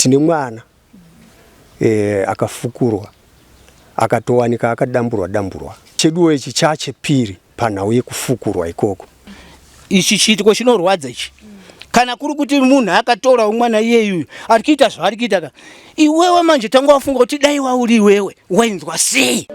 Tine mwana e, akafukurwa akatowanika akadamburwa damburwa. Cheduwo ichi chachepiri panhau yekufukurwa ikoko. Ichi chiitiko chinorwadza ichi. Kana kuri kuti munhu akatorawo mwana iyeyu ari kuita zvaari kuita ka, iwewe manje tanga wafunga kuti dai wauri iwewe wainzwa sei?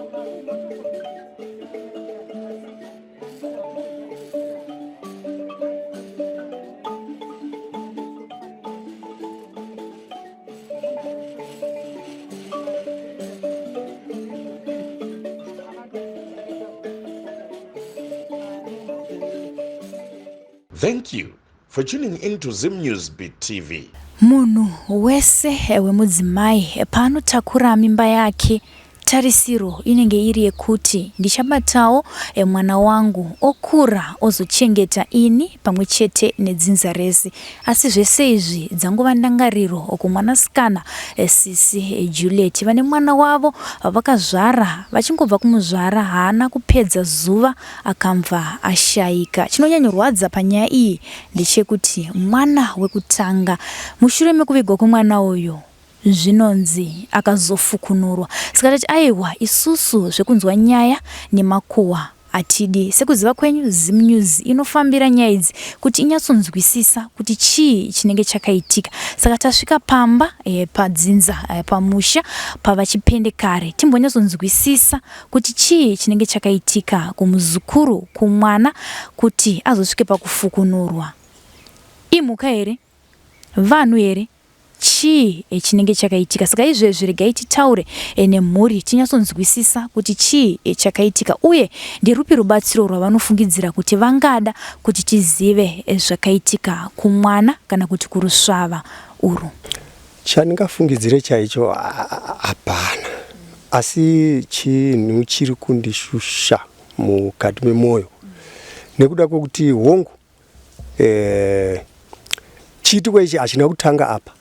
Thank you for tuning in to Zim News Beat TV. Munhu wese wemudzimai paanotakura mimba yake Tarisiro inenge iri yekuti ndichabatawo mwana wangu okura ozochengeta ini pamwe chete nedzinza rese. Asi zvese izvi dzangova ndangariro kumwanasikana sisi Juliet vane mwana wavo vakazvara vachingobva kumuzvara haana kupedza zuva akamva ashaika. Chinonyanyorwadza panyaya iyi ndechekuti mwana wekutanga mushure mekuvigwa kwemwana uyu Zvinonzi akazofukunurwa. Saka tati aiwa isusu zvekunzwa nyaya nemakuhwa hatidi. Sekuziva kwenyu Zimnews inofambira nyaya idzi kuti inyatsonzwisisa kuti chii chinenge chakaitika. Saka tasvika pamba eh, padzinza eh, pamusha pavaChipende kare timbonyatsonzwisisa kuti chii chinenge chakaitika kumuzukuru kumwana kuti azosvike pakufukunurwa. Imhuka here? Vanhu here? Chii chinenge chakaitika? Saka izvezvi regai titaure nemhuri tinyatsonzwisisa kuti chii chakaitika uye nderupi rubatsiro rwavanofungidzira kuti vangada kuti tizive zvakaitika kumwana kana kuti kurusvava urwu. Chandingafungidzire chaicho hapana, asi chinhu chiri kundishusha mukati memwoyo nekuda kwekuti hongu Eh, chiitiko ichi hachina kutanga apa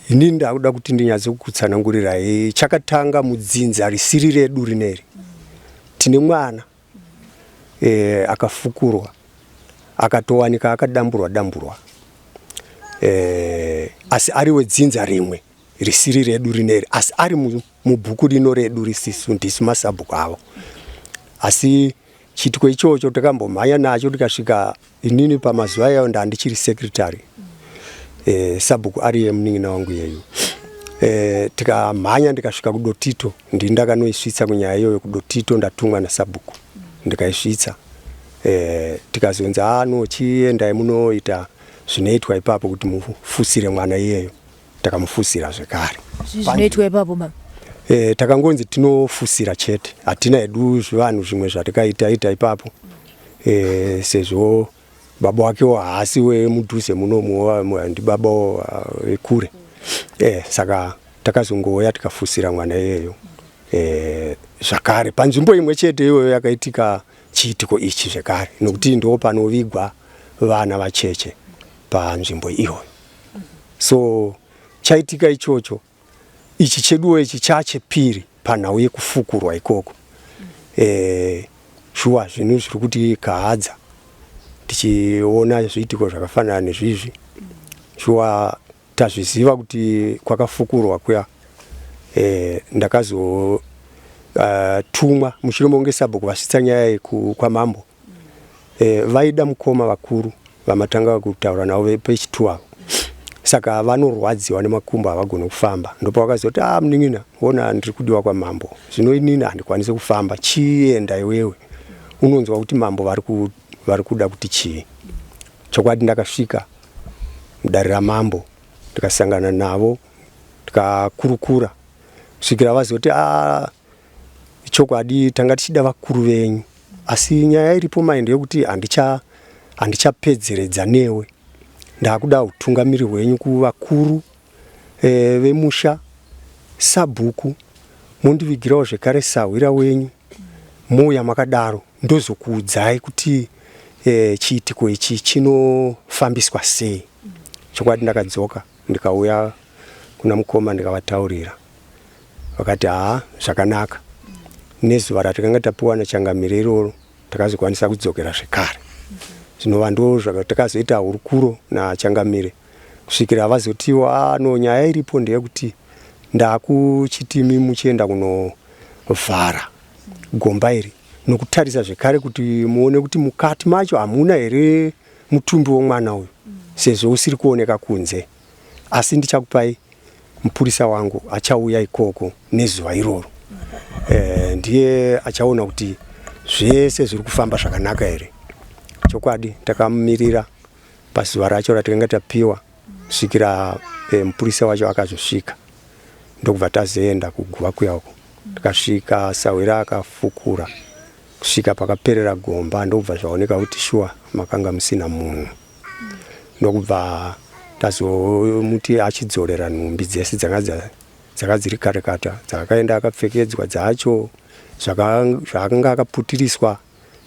inini ndakuda kuti ndinyatse kukutsanangurirai chakatanga mudzinza risiri redu rineri tine mwana e, akafukurwa akatowanika akadamburwa damburwa e, asi ari wedzinza rimwe risiri redu rineri asi ari mubhuku rino redu risisu ndisu masabhuku avo asi Chiitiko ichocho takambomhanya nacho tikasvika inini pamazuva iyayo ndandichiri secretary eh, sabhuku ariye munin'ina wangu iyeyu eh, tikamhanya ndikasvika kudotito ndini ndakanoisvitsa kunyaya iyoyo kudotito ndatumwa nasabhuku ndikaisvitsa eh, tikazonzi ano ah, chiendai munoita zvinoitwa ipapo kuti mufusire mwana iyeyo takamufusira zvekare. Zvinoitwa ipapo baba? E, takangonzi tinofusira chete, hatina hedu zvivanhu zvimwe zvatikaita ita ipapo e, sezvo baba wakewo haasi wemudhuze munomu ndibaba vekure e, saka takazongouya tikafusira mwana iyeyo e, zvakare panzvimbo imwe chete iyoyo yakaitika chiitiko ichi zvekare nokuti ndo panovigwa vana vacheche panzvimbo iyoyo so chaitika ichocho ichi cheduwo ichi chachepiri panhau yekufukurwa ikoko e, shuwa zvinhu zviri kuti kahadza tichiona zviitiko zvakafanana nezvizvi shuwa tazviziva kuti kwakafukurwa kuya e, ndakazotumwa uh, mushure mokunge sabhuku vasvitsa nyaya kwamambo e, vaida mukoma vakuru vamatanga kutaura navo vepechitwo avo saka vanorwadziwa nemakumbo havagone kufamba ndopavakazoti ah munin'ina ona ndiri kudiwa kwamambo zvino inini handikwanisi kufamba chienda iwewe unonzwa kuti mambo vari kuda kuti chii chokwadi ndakasvika mudare ramambo ndikasangana navo tikakurukura kusvikira vazoti ah Chokwadi tanga tichida vakuru venyu asi nyaya iripo mai ndeyekuti handicha handichapedzeredza newe ndakuda utungamiri hwenyu kuvakuru e, vemusha sabhuku mondivigirawo zvekare sahwira wenyu mouya makadaro ndozokuudzai kuti e, chiitiko ichi chinofambiswa sei chokwadi ndakadzoka ndikauya kuna mukoma ndikavataurira Vakati haa zvakanaka. Nezuva ratakanga tapiwa nachangamire iroro takazokwanisa kudzokera zvekare. Zvinova ndozvatakazoita hurukuro nachangamire. Kusvikira vazotiwo ah, no nyaya iripo ndeyekuti ndakuchitimi muchienda kunovhara gomba iri nokutarisa zvekare kuti muone kuti mukati macho hamuna here mutumbi womwana uyu sezvo usiri kuoneka kunze asi ndichakupai mupurisa wangu achauya ikoko nezuva iroro e, ndiye achaona kuti zvese zviri kufamba zvakanaka here chokwadi takamumirira pazuva racho ratakanga tapiwa kusvikira e, mupurisa wacho akazosvika ndokubva tazoenda kuguva kuya uko tikasvika sahwira akafukura kusvika pakaperera gomba ndokubva zvaoneka kuti shuwa makanga musina munhu ndokubva tazomuti achidzorera nhumbi dzese dzanga dzaka dziri karekata dzakaenda akapfekedzwa dzacho zvaakanga akaputiriswa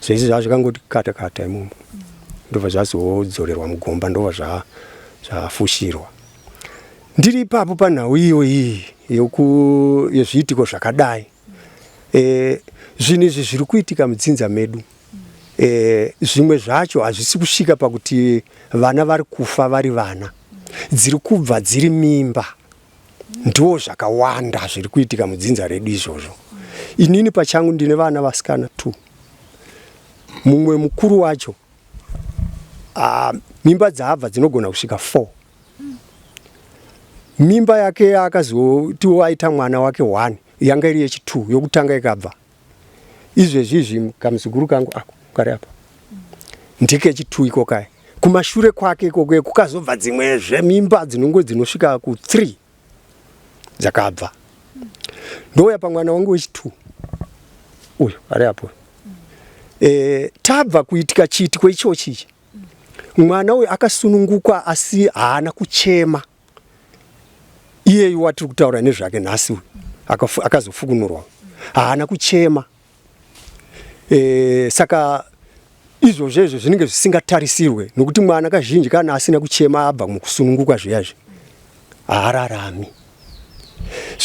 zvese zvaa zvakangoti kata kata imomo ndobva zvazodzorerwa mugomba ndobva zvafushirwa ndiri ipapo panhau iyo iyi yezviitiko zvakadai e, zvinhu izvi zviri kuitika mudzinza medu e, zvimwe zvacho hazvisi kusvika pakuti vana vari kufa vari vana dziri kubva dziri mimba Ndiwo zvakawanda zviri kuitika mudzinza redu izvozvo. Inini pachangu ndine vana vasikana two. Mumwe mukuru wacho ah, mimba dzaabva dzinogona kusvika four. Mimba yake yaakazotiwo aita mwana wake one yanga iri yechi2 yokutanga ikabva izvezvi izvi kamuzukuru kangu ako kari apa ndikechi2 iko kaya kumashure kwake ikoko kukazobva dzimwezve mimba dzinongo dzinosvika ku3 dzakabva ndouya pamwana wangu wechi2 uyu ari apo e, tabva kuitika chiitiko ichochi ichi mwana uyu akasununguka asi haana kuchema iyeyu watiri kutaura nezvake nhasi uyu akazofukunurwa haana kuchema e, saka izvozvo izvo zvinenge zvisingatarisirwe nokuti mwana kazhinji kana asina kuchema abva mukusununguka zviyazvi haararami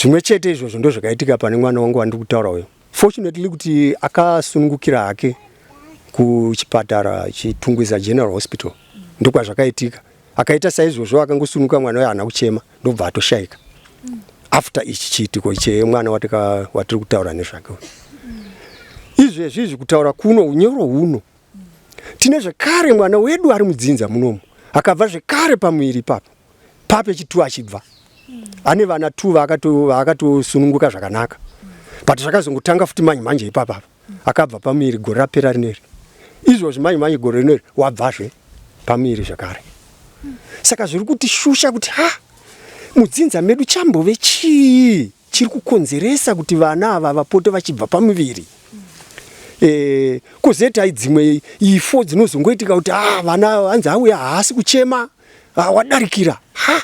zvimwe chete izvozvo ndozvakaitika pane mwana wangu wandiri kutaura uyo fortunately kuti akasunungukira hake kuchipatara chitungwiza general hospital ndokwazvakaitika Akaita saizvozvo akangosunuka mwana uyo haana kuchema ndobva atoshaika. After ichi chiitiko chemwana watiri kutaura nezvake uyu. Izvezvi izvi kutaura kuno unyoro huno tine zvekare mwana wedu ari mudzinza munomu akabva zvekare pamuviri ipapo pape chitu achibva ane vana tu vaakatosununguka zvakanaka but zvakazongotanga futi manje manje ipapapa akabva pamuviri gore rapera rineri izvozvi manje manje gore rineri wabvazve pamuviri zvekare saka zviri kutishusha kuti ha mudzinza medu chambove chii chiri kukonzeresa kuti vana ava vapote vachibva pamuviri e, kozoita dzimwe ifo dzinozongoitika kuti ah, vana hanzi auya haasi kuchema ah, wadarikira ha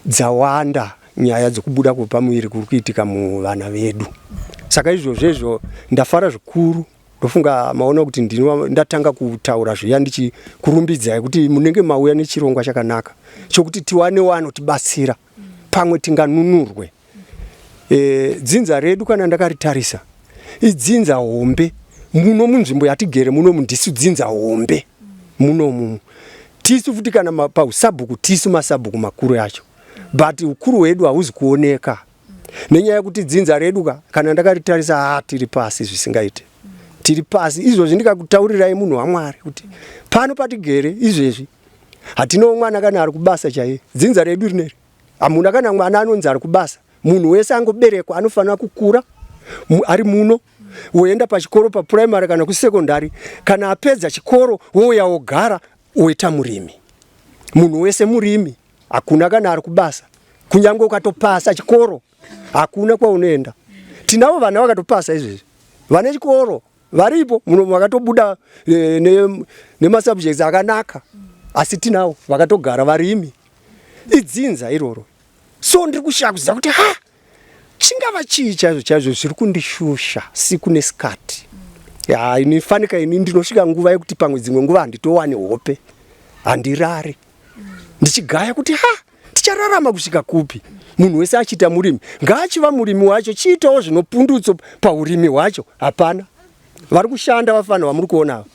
dzawanda nyaya dzekubuda kwepamuviri kuri kuitika muvana vedu saka izvozvo izvo ndafara zvikuru ndofunga maona kuti ndini ndatanga kutaura zviya ndichikurumbidzai kuti munenge mauya nechirongwa chakanaka chokuti tiwanewo anotibatsira pamwe tinganunurwe e, dzinza redu kana ndakaritarisa idzinza hombe muno munzvimbo yatigere munomu ndisu dzinza hombe munomu tisu futi kana pausabhuku tisu masabhuku makuru acho but ukuru hwedu hauzi kuoneka nenyaya yekuti dzinza redu ka kana ndakaritarisa ha tiri pasi zvisingaite tiri pasi izvozvi ndikakutaurirai munhu wamwari kuti pano patigere izvezvi hatinawo mwana kana ari kubasa chaiye dzinza redu rineri hamuna kana mwana anonzi ari kubasa munhu wese angoberekwa anofanira kukura ari muno woenda pachikoro papuraimary kana kusekondari kana apedza chikoro wouya wogara woita murimi munhu wese murimi hakuna kana ari kubasa kunyange ukatopasa chikoro hakuna kwaunoenda tinavo vana vakatopasa izvezvi vane chikoro varipo muno vakatobuda eh, nemasubjects ne akanaka asi tinavo vakatogara varimi idzinza iroro so ndiri kushaya kuziva kuti ha chingava chii chaizvo chaizvo zviri kundishusha siku nesikati ya ini fanika ini ndinosvika nguva yekuti pamwe dzimwe nguva handitowani hope handirari ndichigaya kuti ha tichararama kusvika kupi munhu wese achiita murimi ngaachiva murimi wacho chiitawo zvinopundutso paurimi hwacho hapana vari kushanda vafana vamuri kuona ava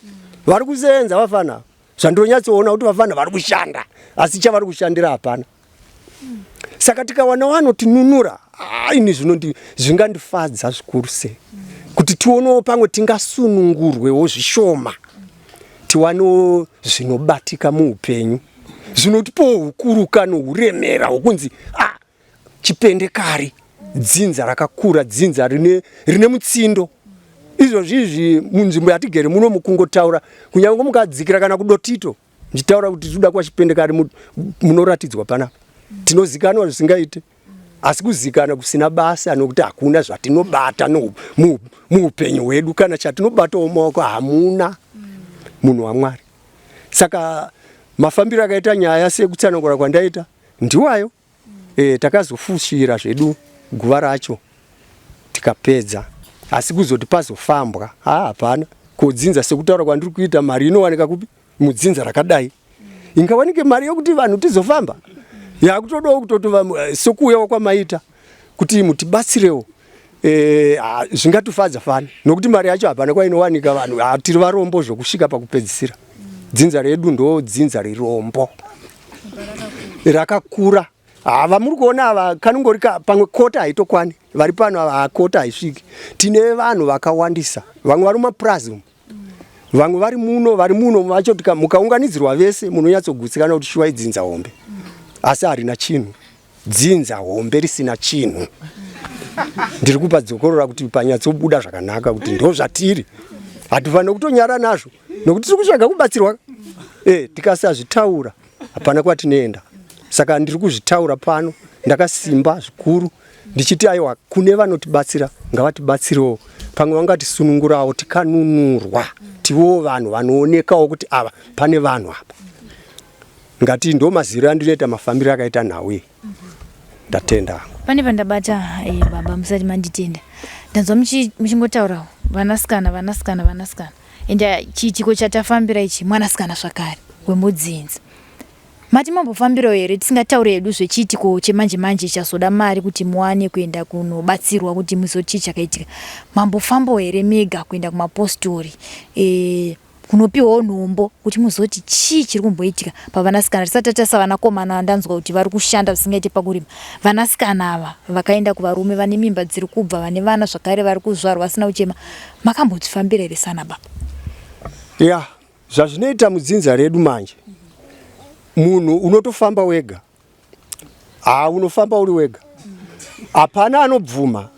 vari kusenza vafana ava. Zvandonyatsoona kuti vafana vari kushanda asi chavari kushandira hapana. Saka tikawana vanotinunura, ini zvinondi zvingandifadza zvikuru sei kuti tionewo pamwe tingasunungurwewo zvishoma, tiwanewo zvinobatika muupenyu zvinotipawo hukuruka nohuremera hwokunzi ah, chipendekari dzinza rakakura, dzinza rine, rine mutsindo. Izvozvi izvi munzvimbo yatigere muno mukungotaura kunyange mukadzikira kana kudotito ndichitaura kuti tinoda kwachipendekari munoratidzwa panapa tinozikanwa zvisingaite asi kuzikana kusina basa nokuti hakuna zvatinobata muupenyu hwedu kana chatinobatawo maoko hamuna munhu wamwari saka mafambiro akaita nyaya sekutsanangura kwandaita ndiwayo E, takazofushira zvedu guva racho tikapedza asi kuzoti pazofambwa haa hapana kodzinza sekutaura kwandiri kuita mari inowanika kupi mudzinza rakadai ingawanike mari yokuti vanhu tizofamba yakutodawo kutotova eh, sekuuyawo kwamaita kuti mutibatsirewo eh, zvingatifadza fani nokuti mari yacho hapana kwainowanika vanhu tiri varombo zvokusvika pakupedzisira dzinza redu ndo dzinza rirombo rakakura ava muri kuona ava kanongori pamwe kota haitokwani vari pano ava hakota haisviki tine vanhu vakawandisa vamwe vari mumapurazi umu vamwe vari muno vari muno vacho mukaunganidzirwa vese munonyatsogutsikana kuti shuwa idzinza hombe asi harina chinhu dzinza hombe risina chinhu ndiri kupa dzokorora kuti panyatsobuda zvakanaka kuti ndo zvatiri hatifanire kutonyara nazvo nokuti tiri kutsvaga kubatsirwa e, tikasazvitaura hapana kwatinoenda saka ndiri kuzvitaura pano ndakasimba zvikuru ndichiti aiwa kune vanotibatsira ngavatibatsirewo pamwe vangatisunungurawo tikanunurwa tivewo vanhu vanoonekawo kuti ava pane vanhu apa ngati ndo maziro andinoita mafambiro akaita nhau iyi ndatenda hangu pane pandabata eh, baba musati manditenda ndanzwa muchingotaura vanasikana vanasikana vanasikana ende eh, chiitiko chatafambira ichi mwanasikana zvakare wemudzinza mati mambofambirawo here tisingataure hedu zvechiitiko chemanje manje chazoda mari kuti muwane kuenda kunobatsirwa kuti muzoti chii chakaitika mambofambawo here mega kuenda kumapostori e, kunopiwawo nhombo kuti muzoti chii chiri kumboitika pavanasikana tisati tatarisa vanakomana ndanzwa kuti vari kushanda zvisingaite pakurima vanasikana ava vakaenda kuvarume vane mimba dziri kubva vane vana zvakare vari kuzvarwa vasina kuchema makambodzifambira here sana baba ya zvazvinoita mudzinza redu manje munhu unotofamba wega haa unofamba uri wega hapana anobvuma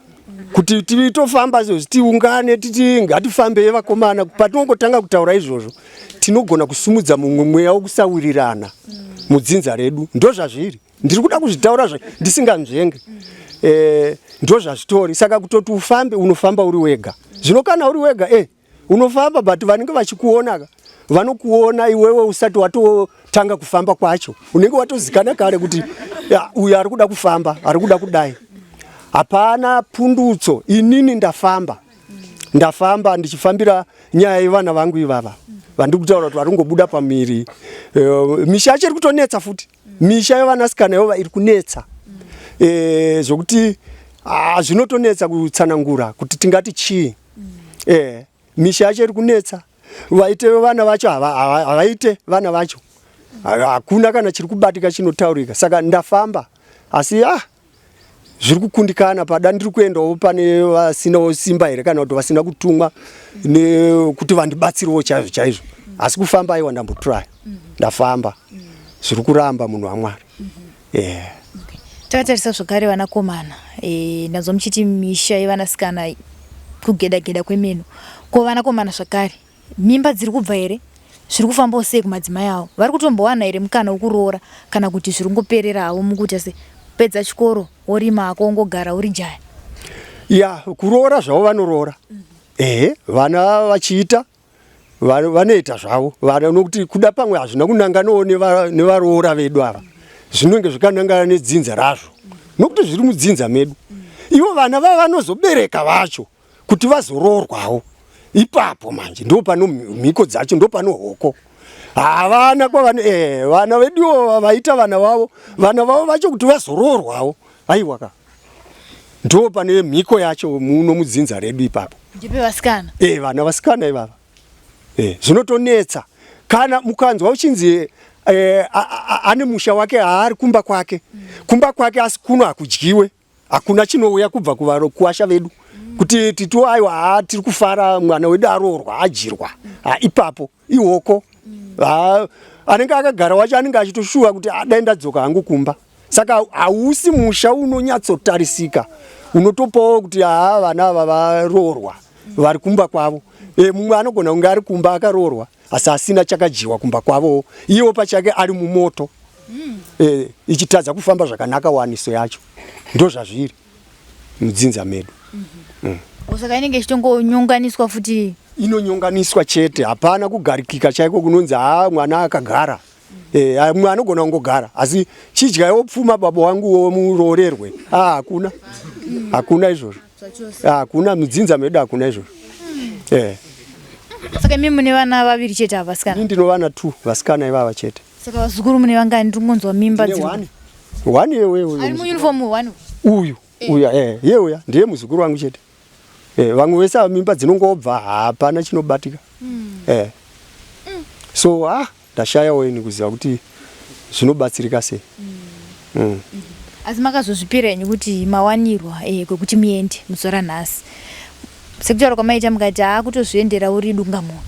kuti titofamba izvozvi tiungane titi ngatifambei vakomana patinongotanga kutaura izvozvo tinogona kusumudza mumwe mweya wokusawirirana mudzinza redu ndozvazviri ndiri kuda kuzvitaura zve ndisinganzvenge eh, ndozvazvitori saka kutoti ufambe unofamba uri wega zvino kana uri wega eh, Unofamba but vanenge vachikuona ka vanokuona iwewe usati watotanga kufamba kwacho unenge watozikana kare kuti uyu ari kuda kufamba ari kuda kudai hapana pundutso inini ndafamba ndafamba ndichifambira nyaya yevana vangu ivava vandiri kutaura kuti vari kungobuda pamiri eh, misha yacho iri kutonetsa futi misha yevanasikana yova iri kunetsa eh, zvokuti ah, zvinotonetsa kutsanangura kuti tingati chii Eh, misha yacho iri kunetsa vaite vana vacho havaite vana vacho hakuna kana chiri kubatika chinotaurika saka ndafamba asi ah zviri kukundikana pada ndiri kuendawo pane vasinawo simba here kana kuti vasina kutumwa nekuti vandibatsirewo chaizvo chaizvo asi kufamba aiwa ndambotraya ndafamba zviri kuramba munhu wamwari yeah. Okay. Takatarisa zvakare vanakomana e, ndanzwa muchiti misha yevanasikana kugeda geda kwemeno ko vanakomana zvakare mimba dziri kubva here zviri kufambawo sei kumadzimai avo vari kutombowana here mukana wekuroora kana kuti zviri kungoperera havo mukuita se pedza chikoro worima hako wongogara uri jaya ya kuroora zvavo vanoroora mm -hmm. ehe vana vachiita vanoita zvavo vana nokuti kuda pamwe hazvina kunanganawo nevaroora vedu ava zvinenge zvakanangana nedzinza razvo nokuti zviri mudzinza medu ivo vana vava vanozobereka vacho kuti vazoroorwawo ipapo manje ndo pano mhiko dzacho ndo pano hoko havana kwavana eh, vana veduwo vaita vana vavo vana vavo vacho kuti vazoroorwawo aiwa ka ndo pane mhiko yacho muno mudzinza redu ipapo ndipe vasikana eh vana vasikana ivava eh zvinotonetsa Kana mukanzwa uchinzi eh, ane musha wake haari kumba kwake, kumba kwake asi kuno hakudyiwe, hakuna chinouya kubva kuvakuwasha vedu kuti titi aiwa haa tiri kufara mwana wedu aroorwa adyirwa ha ipapo ihoko ha anenge akagara wacho anenge achitoshuva kuti dai ndadzoka hangu kumba. Saka hausi musha unonyatsotarisika unotopawo kuti haa vana ava varoorwa vari kumba kwavo. E, mumwe anogona kunge ari kumba akaroorwa asi asina chakadyiwa kumba kwavowo, iyewo pachake ari mumoto e, ichitadza kufamba zvakanaka waniso yacho. Ndozvazviri mudzinza medu. Saka inenge ichitongonyonganiswa futi. Inonyonganiswa chete, hapana kugarikika chaiko kunonzi haa mwana akagara. Eh, mumwe anogona kungogara asi chidyaiwo pfuma baba wangu muroorerwe. Ah, hakuna. Hakuna izvozvo. Hakuna mudzinza medu hakuna izvozvo. Eh. Saka imi mune vana vaviri chete ava vasikana? Ini ndino vana 2 vasikana ivava chete. Saka vazukuru mune vangani? Ndiri kungonzwa mimba dziri. One. One yewe. Ari muuniform one. Uyu. Uyu eh ye uya ndiye muzukuru wangu chete. Eh, vamwe vese ava mimba dzinongobva hapana chinobatika. Eh. So ah ndashayawo ini kuziva kuti zvinobatsirika sei. Asi makazozvipira henyu kuti mawanirwa eh, kwekuti muende muzuva ranhasi. Sekutaura kwamaita mukati haa kutozviendera uri dungamunhu.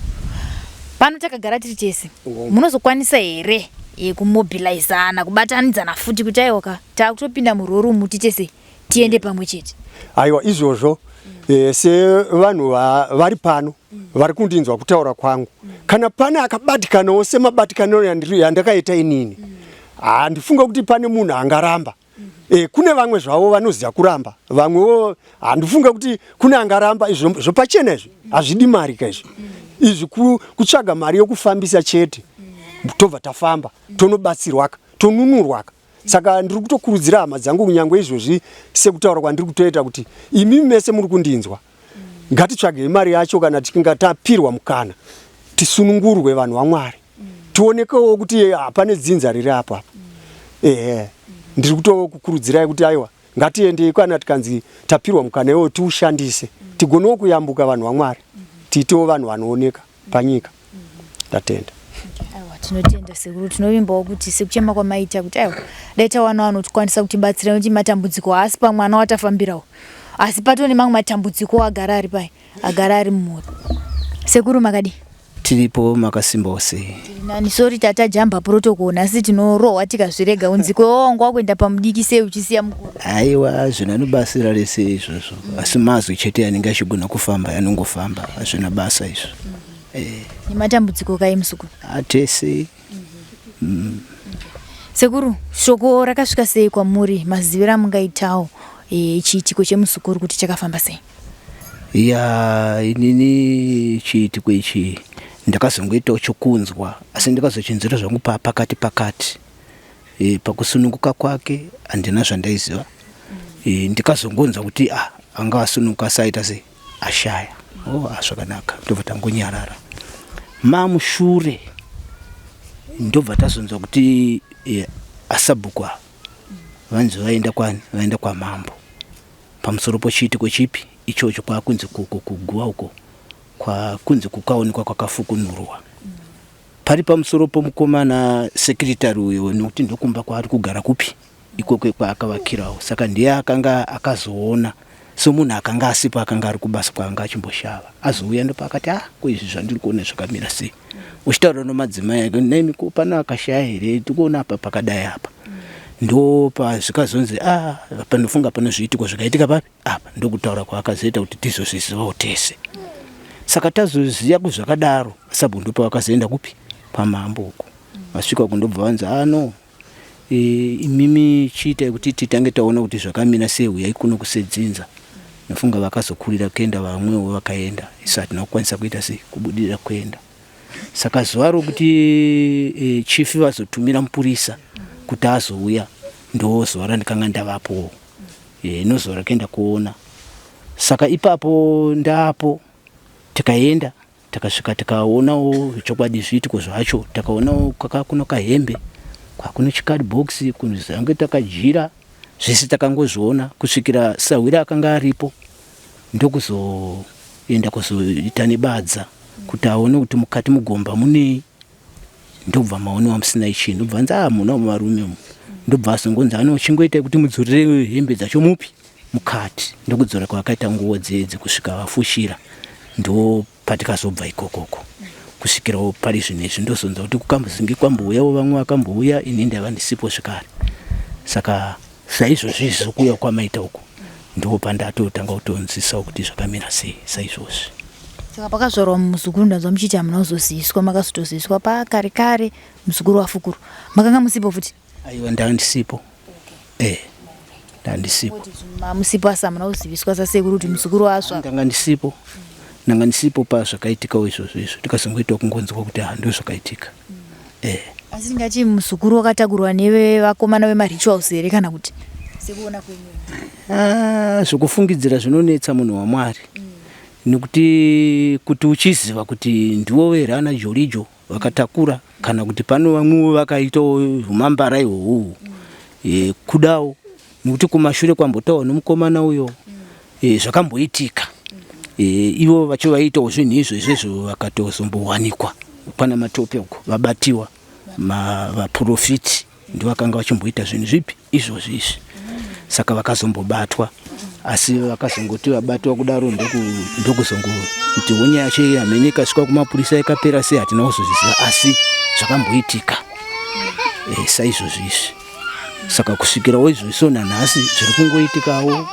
Pano takagara tiri tese. Munozokwanisa here eh, kumobilizana kubatanidzana futi kuti aiwa ka takutopinda murori umu tiite sei tiende pamwe chete? Aiwa izvozvo eh, sevanhu vari pano vari kundinzwa kutaura kwangu, kana pane akabatikanawo semabatikaniro yandakaita inini, handifunga kuti pane munhu angaramba. E, kune vamwe zvavo vanoziva kuramba, vamwewo handifunga kuti kune angaramba. Izvo zvopachena izvi hazvidi mari ka izvi, izvi kutsvaga mari yokufambisa chete, tobva tafamba tonobatsirwaka tonunurwaka. Saka ndiri kutokurudzira hama dzangu kunyangwe izvozvi sekutaura kwandiri kutoita kuti imi mese muri kundinzwa, ngatitsvagei mari yacho kana tikinga tapirwa mukana tisunungurwe vanhu vaMwari, tionekewo kuti hapane dzinza riri apa apa. Ehe, ndiri kutokukurudzirai kuti aiwa ngatiendei kana tikanzi tapirwa mukana iwoyo tiushandise, tigonewo kuyambuka vanhu vaMwari, tiitewo vanhu vanooneka panyika. Ndatenda. Aiwa tinotenda sekuru, tinovimbawo kuti sekuchema kwamaita kuti aiwa dai tawana vanotikwanisa kutibatsira nekuti matambudziko haasi pamwana watafambirawo, asi patone mamwe matambudziko agara ari pai agara ari mumhuri. Sekuru makadii? Tiripo, makasimbawo sei? Nani sorry tata jamba protocol nhasi tinorohwa tikazvirega unzi kwewo wanga wakuenda pamudiki sei uchisiya mukuru. Aiwa zvina nobasira rese izvozvo, asi mazwi chete anenge achigona kufamba anongofamba, hazvina basa izvo. Eh. Nematambudziko kai muzukuru? Atese. Sekuru, shoko rakasvika sei kwamuri maziviro amungaitawo e, chiitiko chemuzukuru kuti chakafamba sei? Ya, inini chiitiko ichi ndakazongoitawo chokunzwa, asi ndikazochinzwira zvangu pakati pakati. E, pakusununguka kwake handina zvandaiziva. E, ndikazongonzwa kuti ah, anga asununguka asi aita sei ashaya. Oh, ah, zvakanaka, ndobva tangonyarara. Mamushure ndobva tazonzwa kuti e, asabhuku ava vanzi vaenda kwani, vaenda kwamambo pamusoro pochiitiko chipi ichocho, kwakunzi kuko kuguva uko kwakunzi kukaonekwa kwakafukunurwa pari pamusoro pomukomana sekiritari uyo, nekuti ndokumba kwaari kugara kupi ikoko kwaakavakirawo. Saka ndiye akanga akazoona somunhu akanga asipo, akanga ari kubasa kwaanga achimboshava, azouya ndopaakati ah, ko izvi zvandiri kuona zvakamira sei? Uchitaura nomadzimai ake, nemi ko pano akashaya here, tikuona apa pakadai apa. Ndo pazvikazonzi ah, panofunga pane zviitiko zvakaitika papi apa, ndokutaura kwaakazoita kuti tizozvizivawo tese. Saka tazoziva kuzvakadaro, sabhuku ndopavakazoenda kupi kwamambo uko. Vasvika uko ndobva vanzi ah no, e, imimi chiitai kuti titange taona kuti zvakamira sei, huyai kuno kusedzinza. Nofunga vakazokurira kuenda, vamwewo vakaenda, isu hatina kukwanisa kuita sei kubudirira kuenda. Saka zuva rokuti e, chief vazotumira mupurisa kuti azouya ndo zuva randikanga ndavapowo, e, nozuva rakaenda kuona. Saka ipapo ndapo tikaenda takasvika tikaonawo chokwadi zviitiko zvacho, takaonawo kuno kahembe kwakuno chikadbox kunzange takajira zvese takangozviona kusvikira sahwira akanga aripo ndokuzoenda kuzoita nebadza kuti aone kuti mukati mugomba munei. Ndobva maonewa musina chinhu, ndobva anzi ah muna varume umu. Ndobva azongonzi ano chingoitai kuti mudzorere hembe dzacho mupi mukati. Ndokudzora kwavakaita nguo dzedzi kusvika vafushira. Ndo patikazobva ikokoko kusvikirawo pari zvino izvi ndozonzwa kuti kukambozinge kwambouyawo vamwe vakambouya ini ndaiva ndisipo zvekare saka saizvozvi izvi sokuuya kwamaita uku ndipo pandatotanga kutonzwisawo kuti zvakamira sei saizvozvi. Saka pakazvarwa muzukuru ndanzwa muchiti hamuna kuzoziviswa makazotoziviswa pakare kare muzukuru wafukuru makanga musipo futi? Aiwa ndanga ndisipo. Eh ndandisipo. Mamusipo asi hamuna kuziviswa sasekuru kuti muzukuru asva? Ndanga ndisipo. Ndanga ndisipo pazvakaitikawo izvozvo izvo tikazongoitawo kungonzwa kuti ha ndozvakaitika. Eh. Asi ndingati muzukuru wakatakurwa nevakomana vemarituals here kana kuti sekuona kwenyu? Ah, zvekufungidzira zvinonetsa munhu waMwari. Nekuti kuti uchiziva kuti ndiwo here ana Jolijo vakatakura kana kuti pano vamwewo vakaitawo humambara ihwohwo e, kudawo nekuti kumashure kwambotawo nomukomana uyo e, zvakamboitika e, ivo vacho vaiitawo zvinhu izvo izvezvo vakatozombowanikwa kwana matope uko vabatiwa vaprofiti ndovakanga vachimboita zvinhu zvipi izvozvi izvi saka vakazombobatwa asi vakazongoti vabatwa kudaro ndokuzongoti nyaya yacho iyi hamene ikasvika kumapurisa ikapera sei hatina kuzozviziva asi zvakamboitika e, saizvozvi izvi saka kusvikirawo izvozvi so nanhasi zviri kungoitikawo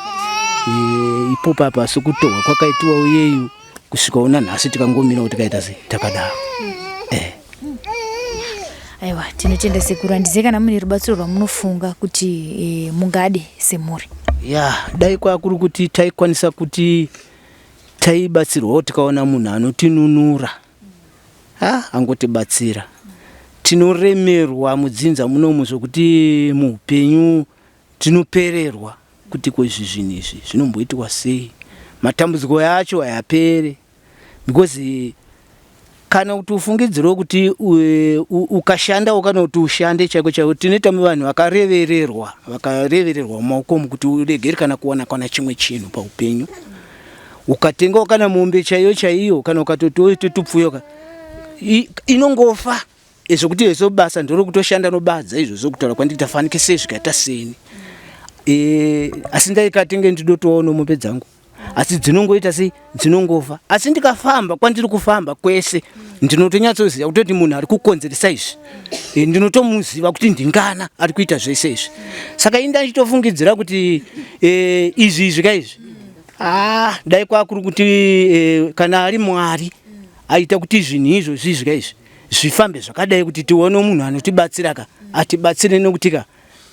e, ipopo apa asi kutohwa kwakaitiwawo yeyu kusvikawo nanhasi tikangomirawo tikaita sei takadaro eh. Aiwa tinotenda sekuru, handizive kana mune rubatsiro rwamunofunga kuti e, mungade semhuri. Ya, dai kwakuri kuti taikwanisa kuti taibatsirwawo tikaona munhu anotinunura ha angotibatsira. Tinoremerwa mudzinza munomu zvokuti muupenyu tinopererwa kuti ko izvi zvinhu izvi zvinomboitwa sei, matambudziko acho hayapere because kana kuti ufungidzirewo kuti ukashandawo kana kuti ushande chaiko chaiko tinoita vanhu vakarevererwa vakarevererwa mumaoko umu kuti uregere kana kuwana kana chimwe chinhu paupenyu ukatengawo kana mombe chaiyo chaiyo kana ukatoti tupfuyo ka inongofa Zvekuti izvo basa ndorokutoshanda nobadza izvozvo kutaura kwandiri tafanike sei zvikaita seni e, asi ndaikatenge ndidotoona mombe dzangu asi dzinongoita sei dzinongofa asi ndikafamba kwandiri kufamba kwese ndinotonyatsoziva kutoti munhu ari kukonzeresa izvi e, ndinotomuziva kuti ndingana ari kuita zvese izvi saka ini ndachitofungidzira kuti e, izvi izvi ka izvi ah, dai kwakuri kuti e, kana ari mwari aita kuti zvinhu izvo zvizvi ka izvi zvifambe zvakadai kuti tione munhu anotibatsira ka atibatsire nekuti ka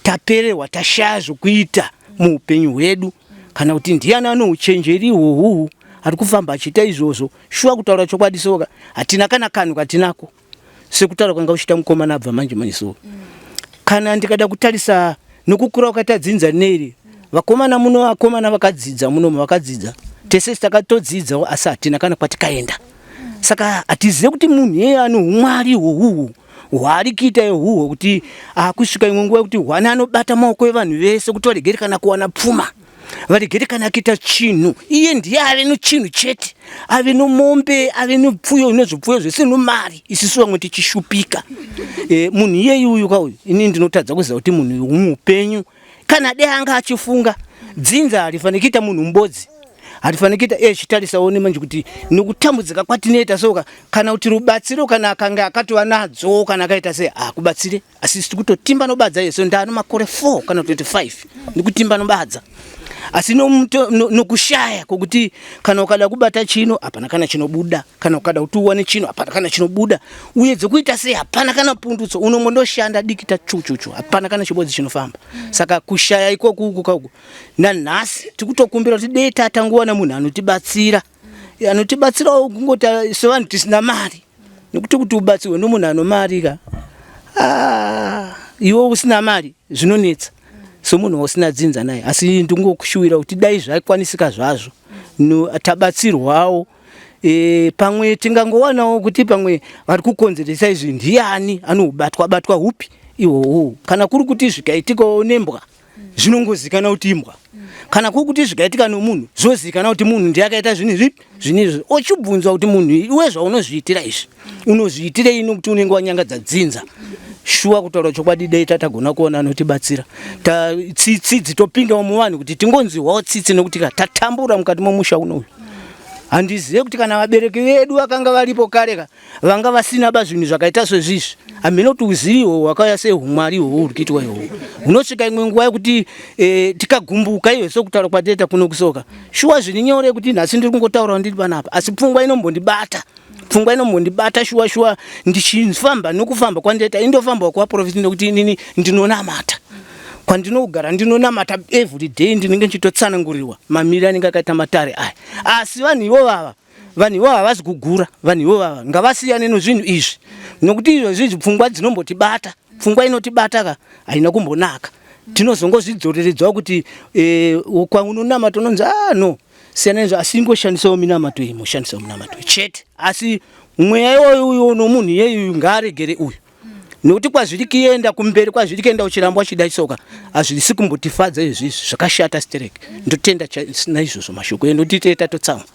tapererwa tashaya zvokuita muupenyu hwedu kana kuti ndiyani ane uchenjeri ihwohwu ari kufamba achiita izvozvo shuwa kutaura chokwadi soka hatina kana kanhu katinako sekutaura kwanga uchiita mukomana abva manje manje so kana ndikada kutarisa nokukura kwakaita dzinza rineri vakomana muno vakomana vakadzidza muno vakadzidza tese takatodzidzawo asi hatina kana kwatikaenda saka hatizive kuti munhu iyeye ane umwari ihwohuhu hwaari kuita ihuhwo kuti akusvika imwe nguva yekuti hwani anobata maoko evanhu vese kuti varegere kana kuwana pfuma varegere kana kuita chinhu iye ndiye ave nochinhu chete ave nomombe ave nepfuyo nezvipfuyo zvese nomari isisu vamwe tichishupika e, munhu iyeyi uyu ka uyu ini ndinotadza kuziva kuti munhu uyu muupenyu kana dai anga achifunga dzinza harifaniri kuita munhu mubodzi hatifaniri kuita e chitarisawo nemanje kuti nekutambudzika kwatinoita soka kana kuti rubatsiro kana akange akatova nadzo kana akaita sei hakubatsire asi tiri kutotimba nobadza yeso ndano makore 4 kana 25 ndikutimba nobadza asi nokushaya kwokuti kana ukada kubata chino hapana kana chinobuda kana ukada kuti uwane chino hapana kana chinobuda uye dzekuita sei hapana kana pundutso unongondoshanda dikita chuchuchu hapana kana chibodzi chinofamba saka kushaya ikoku uku kauku nanhasi tikutokumbira kuti dei tatangowana munhu anotibatsira anotibatsirawo kungoti sevanhu tisina mari nekuti kuti ubatsirwe nomunhu ano mari ka ah, iwe usina mari zvinonetsa somunhu wausina dzinza naye asi ndingokushuwira kuti dai zvakwanisika zvazvo no, tabatsirwawo e, pamwe tingangowanawo kuti pamwe vari kukonzeresa izvi ndiani anobatwa batwa hupi ihwohwo kana kuri kuti zvikaitikawo nembwa. Zvinongozikana kuti imbwa. Kana kukuti zvikaitika nomunhu, zvozikana kuti munhu ndiye akaita zvinhu zvipi zvinhu izvi. Ochibvunzwa kuti munhu iwe zvaunozviitira izvi unozviitirei nokuti unenge wanyangadza dzinza. Shuwa kutaura chokwadi dai tatagona kuona anotibatsira. Tsitsi dzitopindawo muvanhu kuti tingonzwiwawo tsitsi nokuti ka tatambura mukati momusha unoyu. Handizive kuti kana vabereki vedu vakanga varipo kare ka vanga vasina ba zvinhu zvakaita sezvizvi. Hameno kuti uzivi ihwohwo hwakauya sei humwari ihwohwo huri kuitwa ihwohwo. Hunosvika imwe nguva yekuti e, tikagumbuka iyo sokutaura kwatoita kuno kusoka. Shuwa zviri nyore kuti nhasi ndiri kungotaurawo ndiri panapa asi pfungwa inombondibata. Pfungwa inombondibata shuwa shuwa ndichifamba nokufamba kwandoita indofamba kuvaprofiti nokuti inini ndinonamata. Kwandinogara ndinonamata every day ndinenge ndichitotsanangurirwa mamiriro anenge akaita matare aya. Asi vanhu ivo vava vanhu ivo havazi kugura vanhu ivo vava ngavasiyane nozvinhu izvi nokuti izvozvi izvi pfungwa dzinombotibata pfungwa inotibata ka haina kumbonaka tinozongozvidzoreredzwa kuti e, kwaunonamata unonzi ah no siyana nezvo asi ingoshandisawo minamato iyi moshandisawo minamato iyi chete asi mweya iwoyo uyo nomunhu iyeyu ngaaregere uyu nekuti kwazviri kuenda kumberi kwazviri kuenda uchiramba uchida isoka hazvisi kumbotifadza izvi izvi zvakashata sterek ndotenda naizvozvo mashoko endo tite tatotsamwa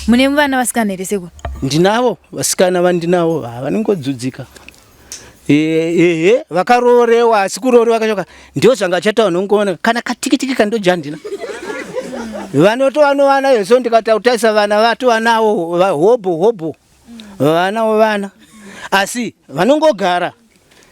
mune vana vasikana here sekuru ndinavo vasikana vandinavo vanongodzudzika ehe vakaroorewa asi kuroorewa kachoka ndio zvanga chataura nongoona kana katikitiki kandoja handina vanotova novana yeso ndikatautaisa vana vatova navo hobho hobho vana vana asi vanongogara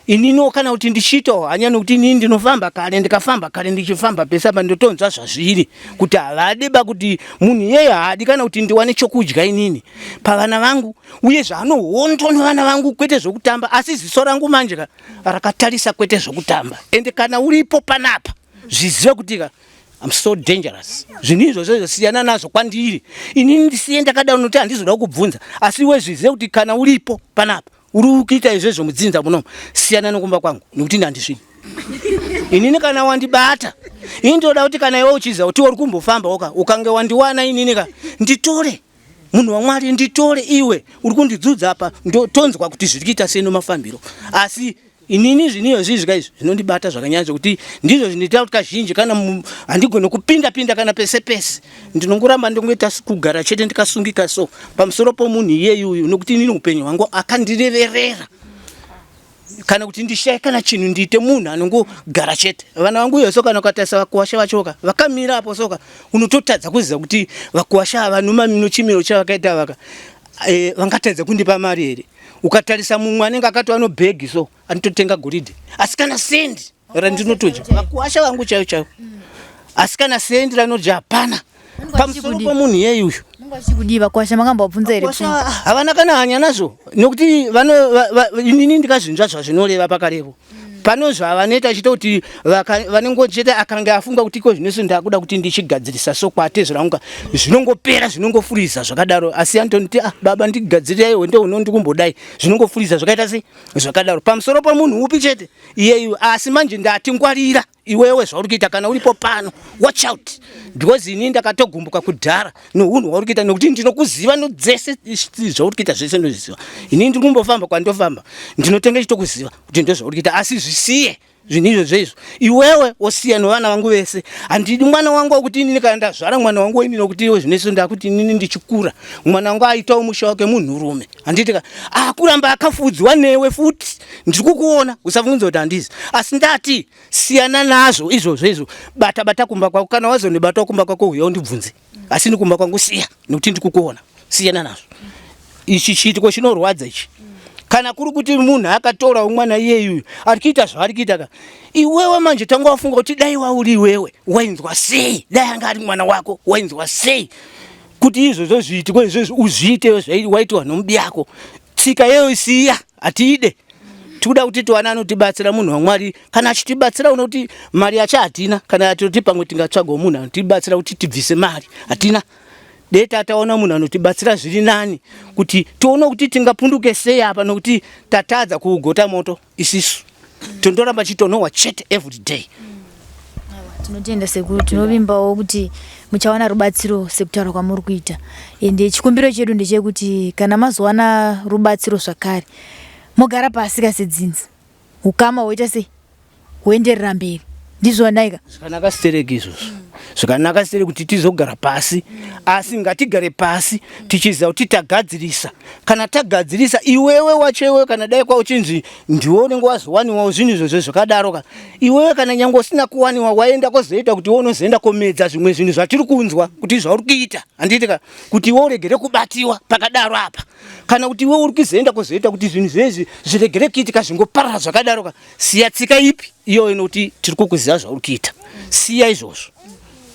ininiwo kana kuti ndichiitawo hanya nokuti inini ndinofamba kare ndikafamba kare ndichifamba pese apa ndotonzwa zvazviri kuti havadi ba kuti munhu iyeye haadi kana kuti ndiwane chokudya inini pavana vangu uye zvaanohondo nevana vangu kwete zvokutamba asi ziso rangu manje ka rakatarisa kwete zvokutamba ende kana uripo panapa zvizive kuti ka I'm so dangerous. Zvinhu izvozvo zvosiyana nazvo kwandiri. Inini ndisiye ndakadaro nokuti handizoda kukubvunza. Asi iwe zvizive kuti kana uripo panapa uri kuita izvezvo mudzinza munomu siyana nokumba kwangu nokuti ini handisvidi. Inini kana wandibata ini ndoda kuti kana iwe uchiziva kuti uri kumbofamba woka ukange wandiwana inini ka nditore munhu waMwari nditore iwe uri kundidzudza apa tonzwa kuti zviri kuita sei nomafambiro asi Inini zviniyo izvi zvika izvi zvinondibata zvakanyanya zvekuti ndizvo zvinoita kuti kazhinji kana handigone kupinda pinda kana pese pese ndinongoramba ndongoita kugara chete ndikasungika so pamusoro pomunhu iyeyu uyu nokuti inini upenyu hwangu akandireverera kana kuti ndishaye kana chinhu ndiite munhu anongogara chete vana vangu iyo soka ukatarisa vakuwasha vachoka vakamira apo soka unototadza kuziva kuti vakuwasha ava nomamino chimiro chavakaita vaka e, vangatadza kundipa mari here ukatarisa mumwe anenge akatova nobhegi so anototenga goridhe asi kana sendi randinotodya vakuwasha vangu chaivo chaivo asi kana sendi ranodya hapana pamusoro pomunhu iyeyu uyu kudii vakwasha makambovabvunza here havana kana hanya nazvo nokuti inini ndikazvinzwa zvazvinoreva pakarevo pano zvavanoita chete kuti vanongochete akange afunga kuti iko zvino ndakuda kuti ndichigadzirisa so kwatezvera zvinongopera zvinongofuriza zvakadaro asi antoniti ah baba ndigadzirirai wende uno ndikumbodai zvinongofuriza zvakaita sei zvakadaro pamusoro pomunhu upi chete iyeyu asi manje ndatingwarira iwewe zvauri kuita kana uripo pano watch out because ini ndakatogumbuka kudhara nohunhu hwauri kuita nokuti ndinokuziva nodzese zvauri kuita zvese ndozviziva ini ndiri kumbofamba kwandofamba ndinotenga chitokuziva kuti ndozvauri kuita asi zvisiye zvinhu izvo zveizvo iwewe wosiya novana vangu vese handidi mwana wangu wekuti inini kana ndazvara mwana wangu inini wekuti iwe zvinoiso ndakuti inini ndichikura mwana wangu aitawo musha wake munhurume handiti ka akuramba akafudzwa newe futi ndiri kukuona usafungidzwa kuti handizi asi ndati siyana nazvo izvozvo izvo bata bata kumba kwako kana wazondibatawo kumba kwako huya undibvunze asi ni kumba kwangu siya nekuti ndiri kukuona siyana nazvo ichi chiitiko chinorwadza ichi kana kuri kuti munhu akatora mwana iyeyu ari kuita zvaari kuita ka iwewe manje tanga wafunga kuti dai wauri iwewe wainzwa sei dai anga ari mwana wako wainzwa sei kuti izvozvo zviitiko izvozvo uzviite zvawaitiwa nomubiyako tsika iyoyo siya hatiide tikuda kuti tiwane anotibatsira munhu wamwari kana achitibatsira unoti mari yacho hatina kana atoti pamwe tingatsvagawo munhu anotibatsira kuti tibvise mari hatina dei tataona munhu anotibatsira zviri nani kuti tione kuti tingapunduke sei apa nokuti tatadza kuugota moto isisu tondoramba chitonohwa chete every day tinotenda sekuru tinovimbawo kuti muchawana rubatsiro sekutaura kwamuri kuita ende chikumbiro chedu ndechekuti kana mazowana rubatsiro zvakare mogara pasi kasedzinza ukama hwoita sei Woenderera mberi. Ndizvo naika. Zvakanaka stereki izvozvo. Zvakanaka stereki kuti tizogara pasi. Asi ngatigare pasi tichiziva kuti tagadzirisa. Kana tagadzirisa iwewe wacho iwewe kana dai kwa uchinzi ndiwe unenge wazowaniwawo zvinhu izvozvo zvakadaro ka. Iwewe kana nyangwe usina kuwaniwa waenda kozoita kuti iwe unozoenda komedza zvimwe zvinhu zvatiri kunzwa kuti zvauri kuita. Handiti ka kuti iwe uregere kubatiwa pakadaro apa. Kana kuti iwe uri kuzoenda kozoita kuti zvinhu zvezvi zviregere kuitika zvingoparara zvakadaro ka. Siya tsika ipi iyoyo nokuti tiri kukuziva zvauri kuita. Siya izvozvo.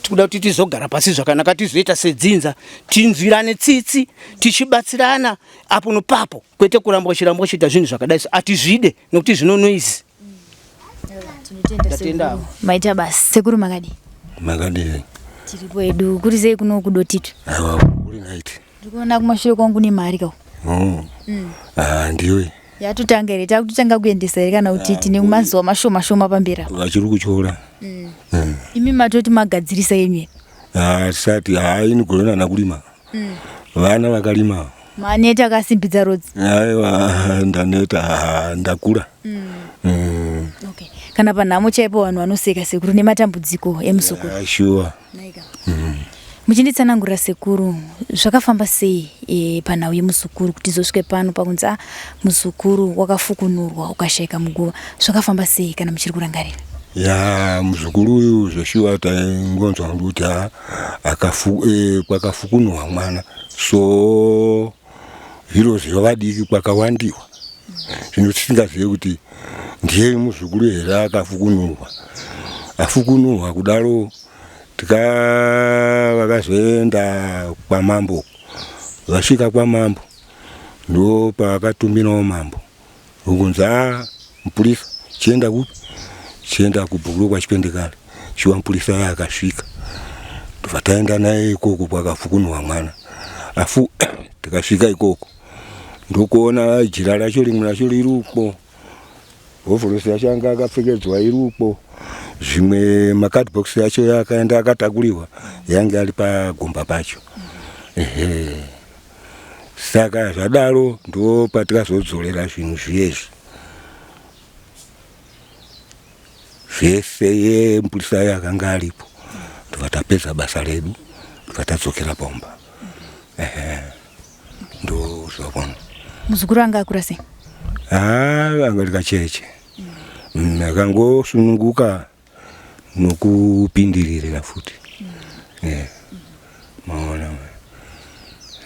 Tikuda kuti tizogara pasi zvakanaka tizoita sedzinza tinzwirane tsitsi tichibatsirana apo nopapo kwete kuramba uchiramba uchiita zvinhu zvakadai so atizvide nokuti zvino noise. Tinotenda sekuru. Maita basa. Sekuru makadii? Makadii? Tiripo hedu. Kuri sei kuno kudotito? Aiwa kuri right. Ndikuona kumashure kwangu nemari ka. Oh. Ah, ndiwe. Yatotanga here? Takutotanga kuendesa here kana kuti tine mazuva mashoma shoma pamberi apa? Vachiri kutyora. Imi matoti magadzirisa yenyu here? Ah, tisati ah, ini gore nana kurima. Vana vakarima. Maneta akasimbidza rodzi. Aiwa ndaneta ah, ndakura. Okay. Kana panhamo chaipo vanhu vanoseka sekuru nematambudziko emusukuru. Ah, sure. Naika. Muchinditsanangurira sekuru zvakafamba sei e, panhau yemuzukuru kuti izosvike pano pakunzi ah, muzukuru wakafukunurwa ukashaika muguva zvakafamba sei kana muchiri kurangarira? Ya muzukuru uyu zveshuwa taingonzwa kuti ah, akafu, eh, kwakafukunurwa mwana so zviro zvevadiki kwakawandiwa zvino tisingazive kuti ndiye muzukuru here akafukunurwa afukunurwa kudaro tika vakazoenda kwamambo vasvika kwamambo ndo pavakatumirawo mambo ukunzi a mupurisa chienda kupi chienda kubhuru kwaChipendekare chiwa mupurisa aye akasvika ndobva taenda naye ikoko kwakafukunurwa mwana afu tikasvika ikoko ndokuona jira racho rimwe racho riri uko hovhorosi yacho anga akapfekedzwa iri uko zvimwe makadbox yacho yakaenda akatakurirwa yange ari pagomba pacho ehe saka zvadaro ndo patikazodzorera zvinhu zviyezvi zvese ye mupurisa yakanga aripo ndobva tapedza basa redu ndobva tadzokera pamba ehe ndo zvakona. Muzukuru anga akura sei? Ah, anga ari kacheche. Akangosununguka nokupindiririra futi. Eh. Maona.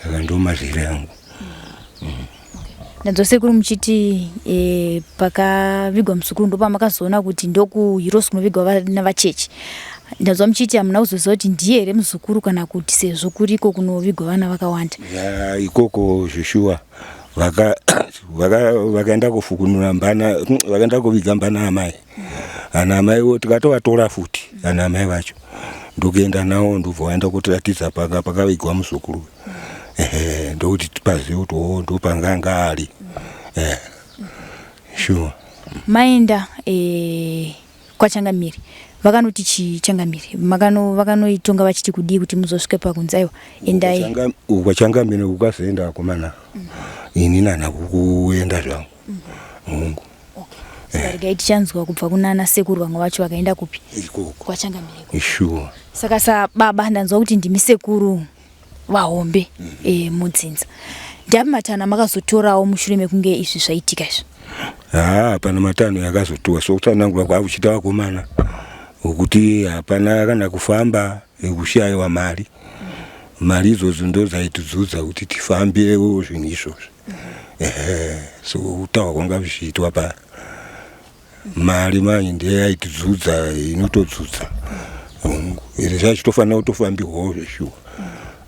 Saka ndo mazire angu. Ndanzwa sekuru muchiti e, pakavigwa muzukuru ndopamakazoona kuti ndokuHeroes kunovigwa vana vacheche. Ndanzwa muchiti hamuna kuzoziva kuti ndiye here muzukuru kana kuti sezvo kuriko kunovigwa vana vakawanda. Ya ikoko zveshuwa vaka vaka vakaenda kufukunura mbana vakaenda kuviga mbana amai. Ana amai wo tikatovatora futi ana amai vacho. Ndokuenda nawo ndobva waenda kutiratidza paka pakavigwa muzukuru. Ehe ndokuti tipazive kuti oh ndopanga ari. Eh. Sure. Maenda e, kwaChangamire vakanoti chii Changamire makano vakanoitonga vachiti kudii kuti muzosvike pakunzi aiwa endai KwaChangamire kukazoenda vakomana ini nana kukuenda zvangu mungu. Saka regai tichanzwa kubva kunana sekuru vamwe vacho vakaenda kupi ikoko kwaChangamire. Sure. Saka sababa ndanzwa kuti ndimi sekuru vahombe e, mudzinza ndiapi matanho amakazotorawo mushure mekunge izvi zvaitika izvi? Haa hapana matanho yakazotiwa sokutsanangura kwakuchiita vakomana ukuti hapana kana kufamba ekushaiwa mari mari idzodzo ndo dzaitidzudza kuti tifambirewo zvinhu izvozvo ehe so kutaura kwanga zvichiitwa pa mari manje ndiye yaitidzudza inotodzudza hongu ende zvachitofanira kutofambirwawo zveshuwa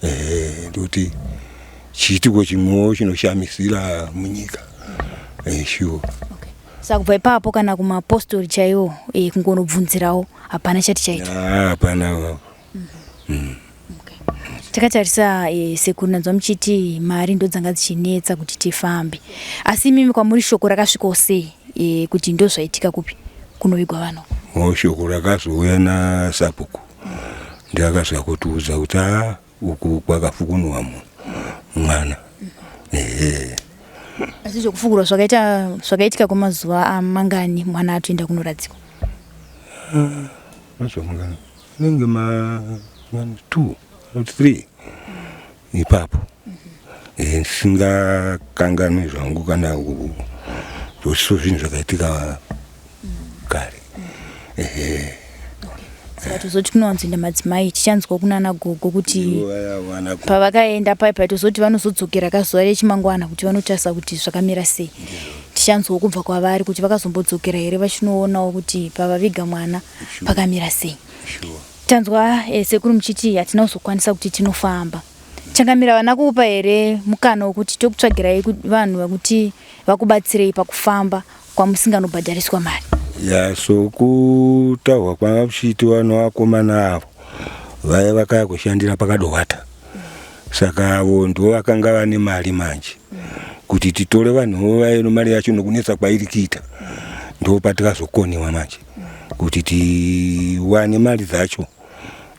ehe ndokuti chiitiko chimwewo chinoshamisira munyika shuwa. Saka kubva ipapo kana kumapostori chaiwo e, kungonobvunzirawo hapana chati chaitwa? Hapana. Takatarisa e, sekuru nanzwa muchiti mari ndodzanga dzichinetsa kuti tifambe asi imimi kwamuri shoko rakasvikawo sei e, kuti ndozvaitika kupi kunovigwa vanhu? O shoko rakazouya nasabhuku ndiye akazouya kutiudza kuti a uku kwakafukunurwa munhu mwana ehe. Asi zvekufukurwa zvakaita zvakaitika kwemazuva mangani mwana atoenda kunoradzikwa? Mazuva mangani? Anenge ma 2 or 3 ipapo. Ndisingakanganwi zvangu kana zvose zvinhu zvakaitika kare. Ehe. Saka tozoti kunowanzoenda madzimai tichanzwa kunana gogo kuti Ndivo vaya vana gogo. Pavakaenda pai pai tozoti vanozodzokera kazuva rechimangwana kuti vanotarisa kuti zvakamira sei. Tichanzwawo kubva kwavari kuti vakazombodzokera here vachinoonawo kuti pavaviga mwana pakamira sei. Sure. Tanzwa sekuru muchiti hatina kuzokwanisa kuti tinofamba. Changamira vana kupa here mukana wekuti tokutsvagirai vanhu vekuti vakubatsirei pakufamba kwamusinganobhadhariswa mari? Ya, sokutaurwa kwanga kuchiitiwa nevakomana avo vaya vakaya kushandira pakadohwata, saka avo ndivo vakanga vane mari manje kuti titore vanhuvo vaye nomari yacho nokunetsa kwairi kuita, ndo patikazokoniwa manje kuti tiwane mari dzacho,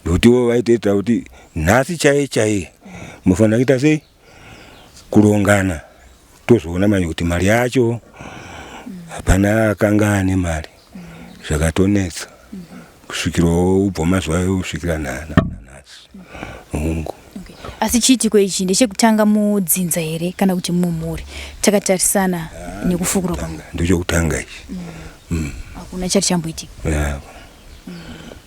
nokuti ivo vaitoita kuti nhasi chaiye chaiye munofanira kuita sei kurongana, tozoona manje kuti mari yacho hapana akanga ane mari, zvakatonetsa kusvikirawo ubva mazuva ayo kusvikira nanhasi hongu. Okay. Asi chiitiko ichi ndechekutanga mudzinza here kana kuti mumhuri takatarisana nekufukurwa kwamwe? Ndechekutanga ichi. Hakuna chati chamboitika. Yeah.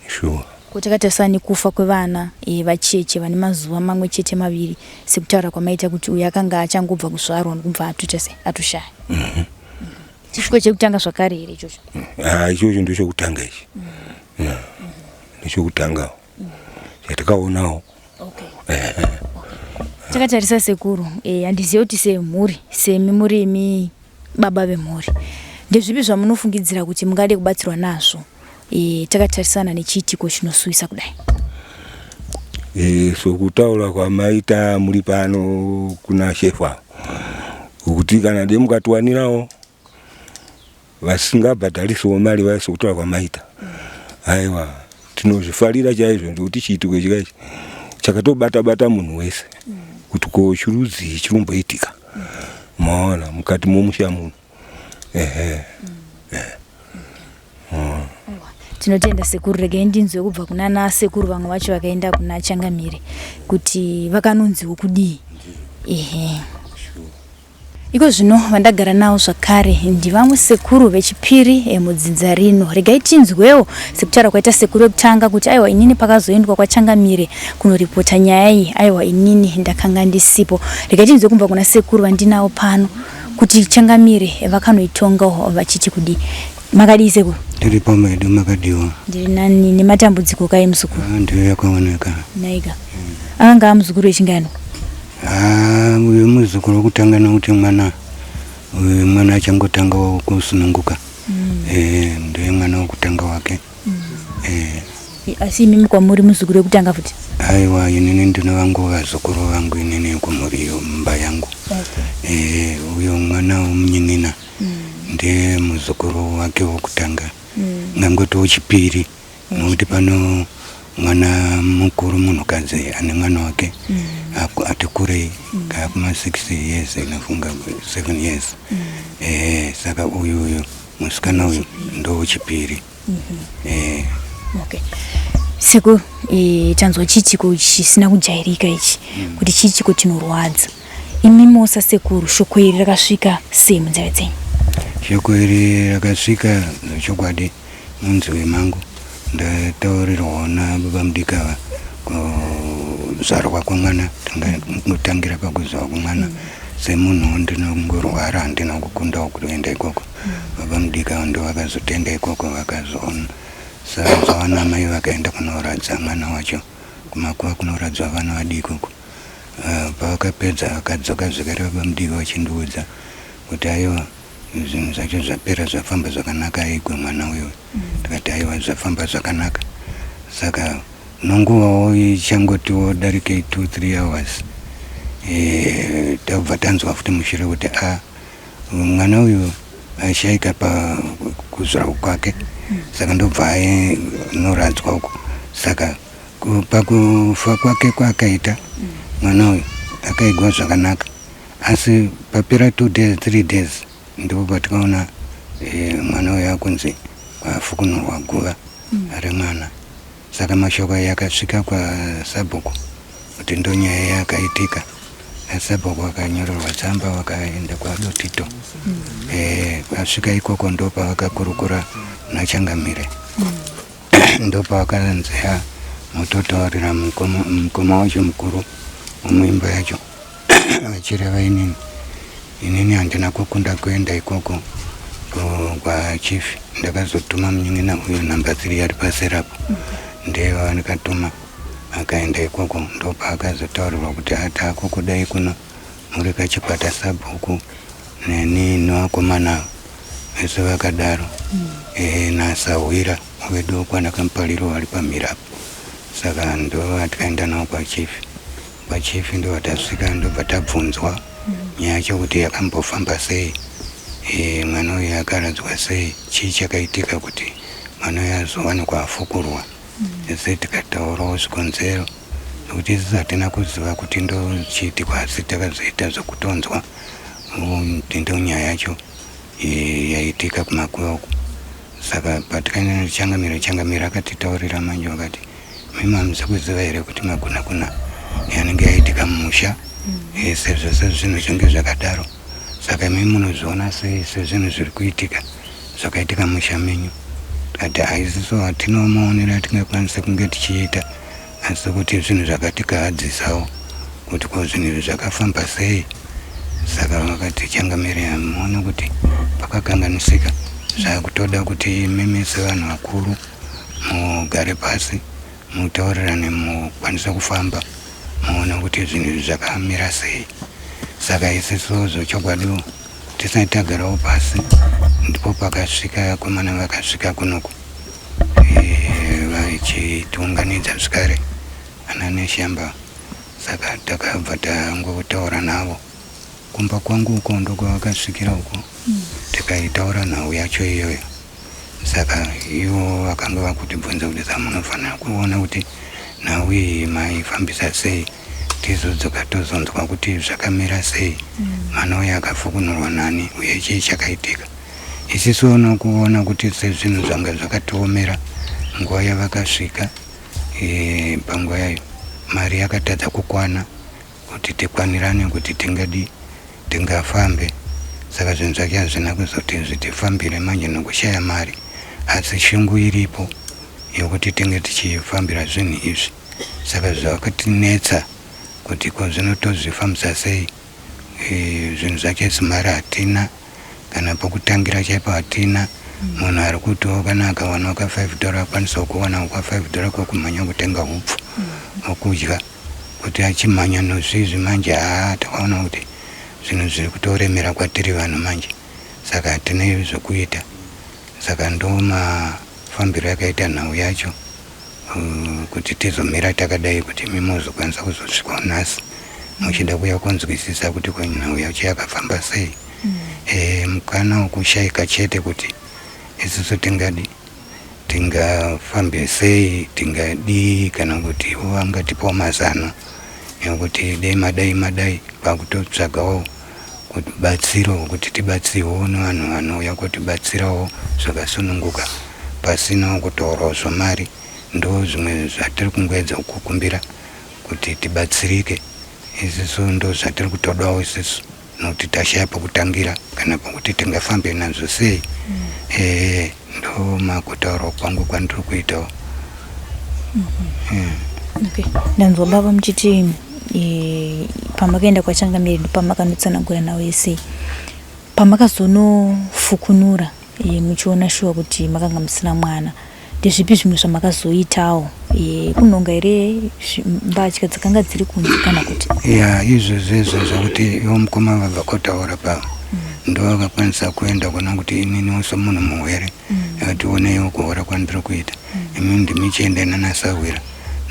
Sure. Ko takatarisana nekufa kwevana vacheche vane mazuva mamwe chete maviri, sekutaura kwamaita kuti uyu akanga achangobva kuzvarwa ndokubva atoita sei atoshaya. Chiitiko chekutanga zvakare here ichocho? Ah, ichocho ndechekutanga ichi. Yeah. Ndechekutangawo chatikaonawo. Okay. Takatarisa sekuru, handizivi kuti semhuri, semi muri imi baba vemhuri, ndezvipi zvamunofungidzira kuti mungade kubatsirwa nazvo takatarisana nechiitiko chinosuwisa kudai? Sokutaura kwamaita muri pano kuna shefu avo kuti kana dai mukatiwanirawo vasingabhadharisiwo mari vaya sokutaura kwamaita, aiwa, tinozvifarira chaizvo, ndikuti chiitiko ichi kaichi chakatobata bata munhu wese kuti ko chirudzii chirumboitika, maona, mukati momusha muno. Ehe. Tinotenda sekuru. Regai ndinzwe kubva kuna nasekuru vamwe vacho vakaenda kuna Changamire kuti vakanonziwo kudii. Ehe. Iko zvino vandagara navo zvakare ndivamwe sekuru vechipiri mudzinza rino. Regai tinzwewo sekutaura kwaita sekuru vekutanga kuti aiwa, inini pakazoendwa kwaChangamire kunoripota nyaya iyi, aiwa, inini ndakanga ndisipo. Regai tinzwe kubva kuna sekuru vandinavo pano kuti Changamire vakanoitongawo vachiti kudii. Makadii sekuru? Tiri pamedu, makadiwa? Ndiri nani, nematambudziko kai muzukuru. Ah, ndiyo yakaoneka. Naika. Akanga amuzukuru wechingano? Ah, uyu muzukuru wekutanga, nokuti mwana uyu mwana achangotanga kusununguka. Ndiye mwana wekutanga wake. Asi imimi kwamuri muzukuru wekutanga futi? Aiwa, inini ndine vangu vazukuru vangu inini kumhuri iyo mumba yangu. Uyo mwana womunyin'ina ndiye muzukuru wake wokutanga, ngangoti wechipiri, nokuti pano mwana mukuru munhukadzi ane mwana wake ati kurei kaakuma 6 years, inofunga 7 years. Saka uyu uyu musikana uyu ndo wechipiri. Okay. Sekuru, tanzwa chiitiko chisina kujairika ichi, kuti chiitiko chinorwadza. Imi mosa sekuru, shoko iri rakasvika sei munzeve dzenyu? Shoko iri rakasvika chokwadi munzeve mangu, ndataurirwawo nababa mudikava kuzvarwa kwamwana, tangotangira pakuzvarwa kwamwana. Semunhuwo ndinongorwara, handina kukundawo kuenda ikoko. Baba mudikava ndo vakazotenda ikoko, vakazoona sazowana mai vakaenda kunoradza mwana wacho kumakuva kunoradzwa vana vadiki uko. Pavakapedza vakadzoka zvekare baba mudiki vachindiudza kuti aiwa, zvinhu zvacho zvapera, zvafamba zvakanaka, aigwe mwana uyu. Ndikati aiwa, zvafamba zvakanaka. Saka nonguvawo ichangotiwo darikei 2 3 hours, tabva tanzwa futi mushure kuti a mwana uyu ashaika pakuzvarwa kwake, saka ndobva anoradzwa uko. Saka pakufa kwake kwaakaita mwana uyu akaigwa zvakanaka, asi papera 2 days, 3 days, ndipo patikaona mwana uyu akunzi kwafukunurwa guva. remwana. Saka mashoko aya akasvika kwasabhuku kuti ndonyaya yakaitika. Sabhuku akanyorerwa tsamba vakaenda kwaDotito. Vasvika ikoko ndopavakakurukura naChangamire. Ndopavakanzi ya mototaurira mukoma wacho mukuru wemuimba yacho vachireva inini. Inini handina kukunda kuenda ikoko kwachief. Ndakazotuma munin'ina uyu namba 3 ari paserapo. Ndiye wandakatuma akaenda ikoko ndopaakazotaurirwa kuti atakukudai kuno muri kachikwata sabhuku neni nevakomana vese vakadaro. Nasahwira wedu kwanakamupariro vari pamhirapo. Saka ndo tikaenda navo kwachief. Kwachief ndo tasvika ndobva tabvunzwa nyaya yacho kuti yakambofamba sei, mwana uyu akaradzwa sei, chii chakaitika kuti mwana uyu azowanikwa afukurwa. Ese tikataurawo zvikonzero nekuti isusu hatina kuziva kuti ndochiitikwa, asi takazoita zvokutonzwa kuti ndo nyaya yacho yaitika kumakuva uku. Saka patikaenda Changamire, Changamire akatitaurira manje vakati mimi hamusi kuziva here kuti makunakuna yanenge yaitika mumusha, sezvo sezvinhu zvinge zvakadaro. Saka imi munozviona sei sezvinhu zviri kuitika zvakaitika mumusha menyu? Tikati haisiso hatinawo maonero atingakwanisa kunge tichiita, asi kuti zvinhu zvakatikahadzisawo kuti ko zvinhu izvi zvakafamba sei. Saka vakati Changamire muone kuti pakakanganisika, zvakutoda kuti imimi sevanhu vakuru mugare pasi mutaurirane mukwanise kufamba muone kuti zvinhu izvi zvakamira sei. Saka isusu zvechokwadiwo tisati tagarawo pasi ndipo pakasvika vakomana vakasvika kunoku vachitiunganidza zvekare ana Neshamba. Saka takabva tangotaura navo kumba kwangu uko ndokwavakasvikira uko, tikaitaura nhau yacho iyoyo. Saka ivo vakanga vakutibvunza kuti saka munofanira kuona kuti nhau iyi maifambisa sei, tizodzoka tozonzwa kuti zvakamira sei, mwana uyu akafukunurwa nani uye chii chakaitika. Isisu nokuona kuti sezvinhu zvanga zvakatiomera nguva yavakasvika, panguva yayo mari yakatadza kukwana kuti tikwanirane kuti tingadi tingafambe. Saka zvinhu zvacho hazvina kuzoti zvitifambire manje nokushaya mari, asi shungu iripo yokuti tinge tichifambira zvinhu izvi. Saka zvakatinetsa kuti ko zvino tozvifambisa sei, zvinhu zvacho isu mari hatina, kana pokutangira chaipo hatina. Munhu ari kutiwo kana akawanawo ka 5 dollar akwanisawo kuwanawo ka 5 dollar kokumhanya kutenga hupfu hwokudya kuti achimhanya nozvizvi manje. Haa, takaona kuti zvinhu zviri kutoremera kwatiri vanhu manje, saka hatina zvokuita. Saka ndo mafambiro akaita nhau yacho kuti tizomira takadai kuti imi muzokwanisa kuzosvikawo nhasi muchida kuya kunzwisisa kuti ko nhau yacho yakafamba sei. Mukana wekushayika chete kuti isusu tingadi tingafambe sei, tingadii, kana kuti ivo vangatipawo mazano ekuti dai madai madai pakutotsvagawo batsiro kuti tibatsirwewo nevanhu vanouya kutibatsirawo zvakasununguka pasinawo kutorawo zvomari. Ndo zvimwe zvatiri kungoedza kukumbira kuti tibatsirike isusu, ndo zvatiri kutodawo isusu nokuti tashaya pokutangira kana pokuti tingafambe nazvo sei. Ndo makutaurawo kwangu kwandiri kuitawo. Okay. Ndanzwa baba muchiti pamakaenda kwaChangamire ndopamakandotsanangura nawo yese pamakazonofukunura, muchiona shuwa kuti makanga musina mwana, ndezvipi zvimwe zvamakazoitawo? Kunhonga here mbatya dzakanga dziri kunze kana kuti? Ya, izvozvo izvo zvokuti ivo mukoma vabva kotaura pava ndo vakakwanisa kuenda kuona kuti ininiwo somunhu muhwere akati oneiwo kuhora kwandiri kuita, imi ndimichienda nanasahwira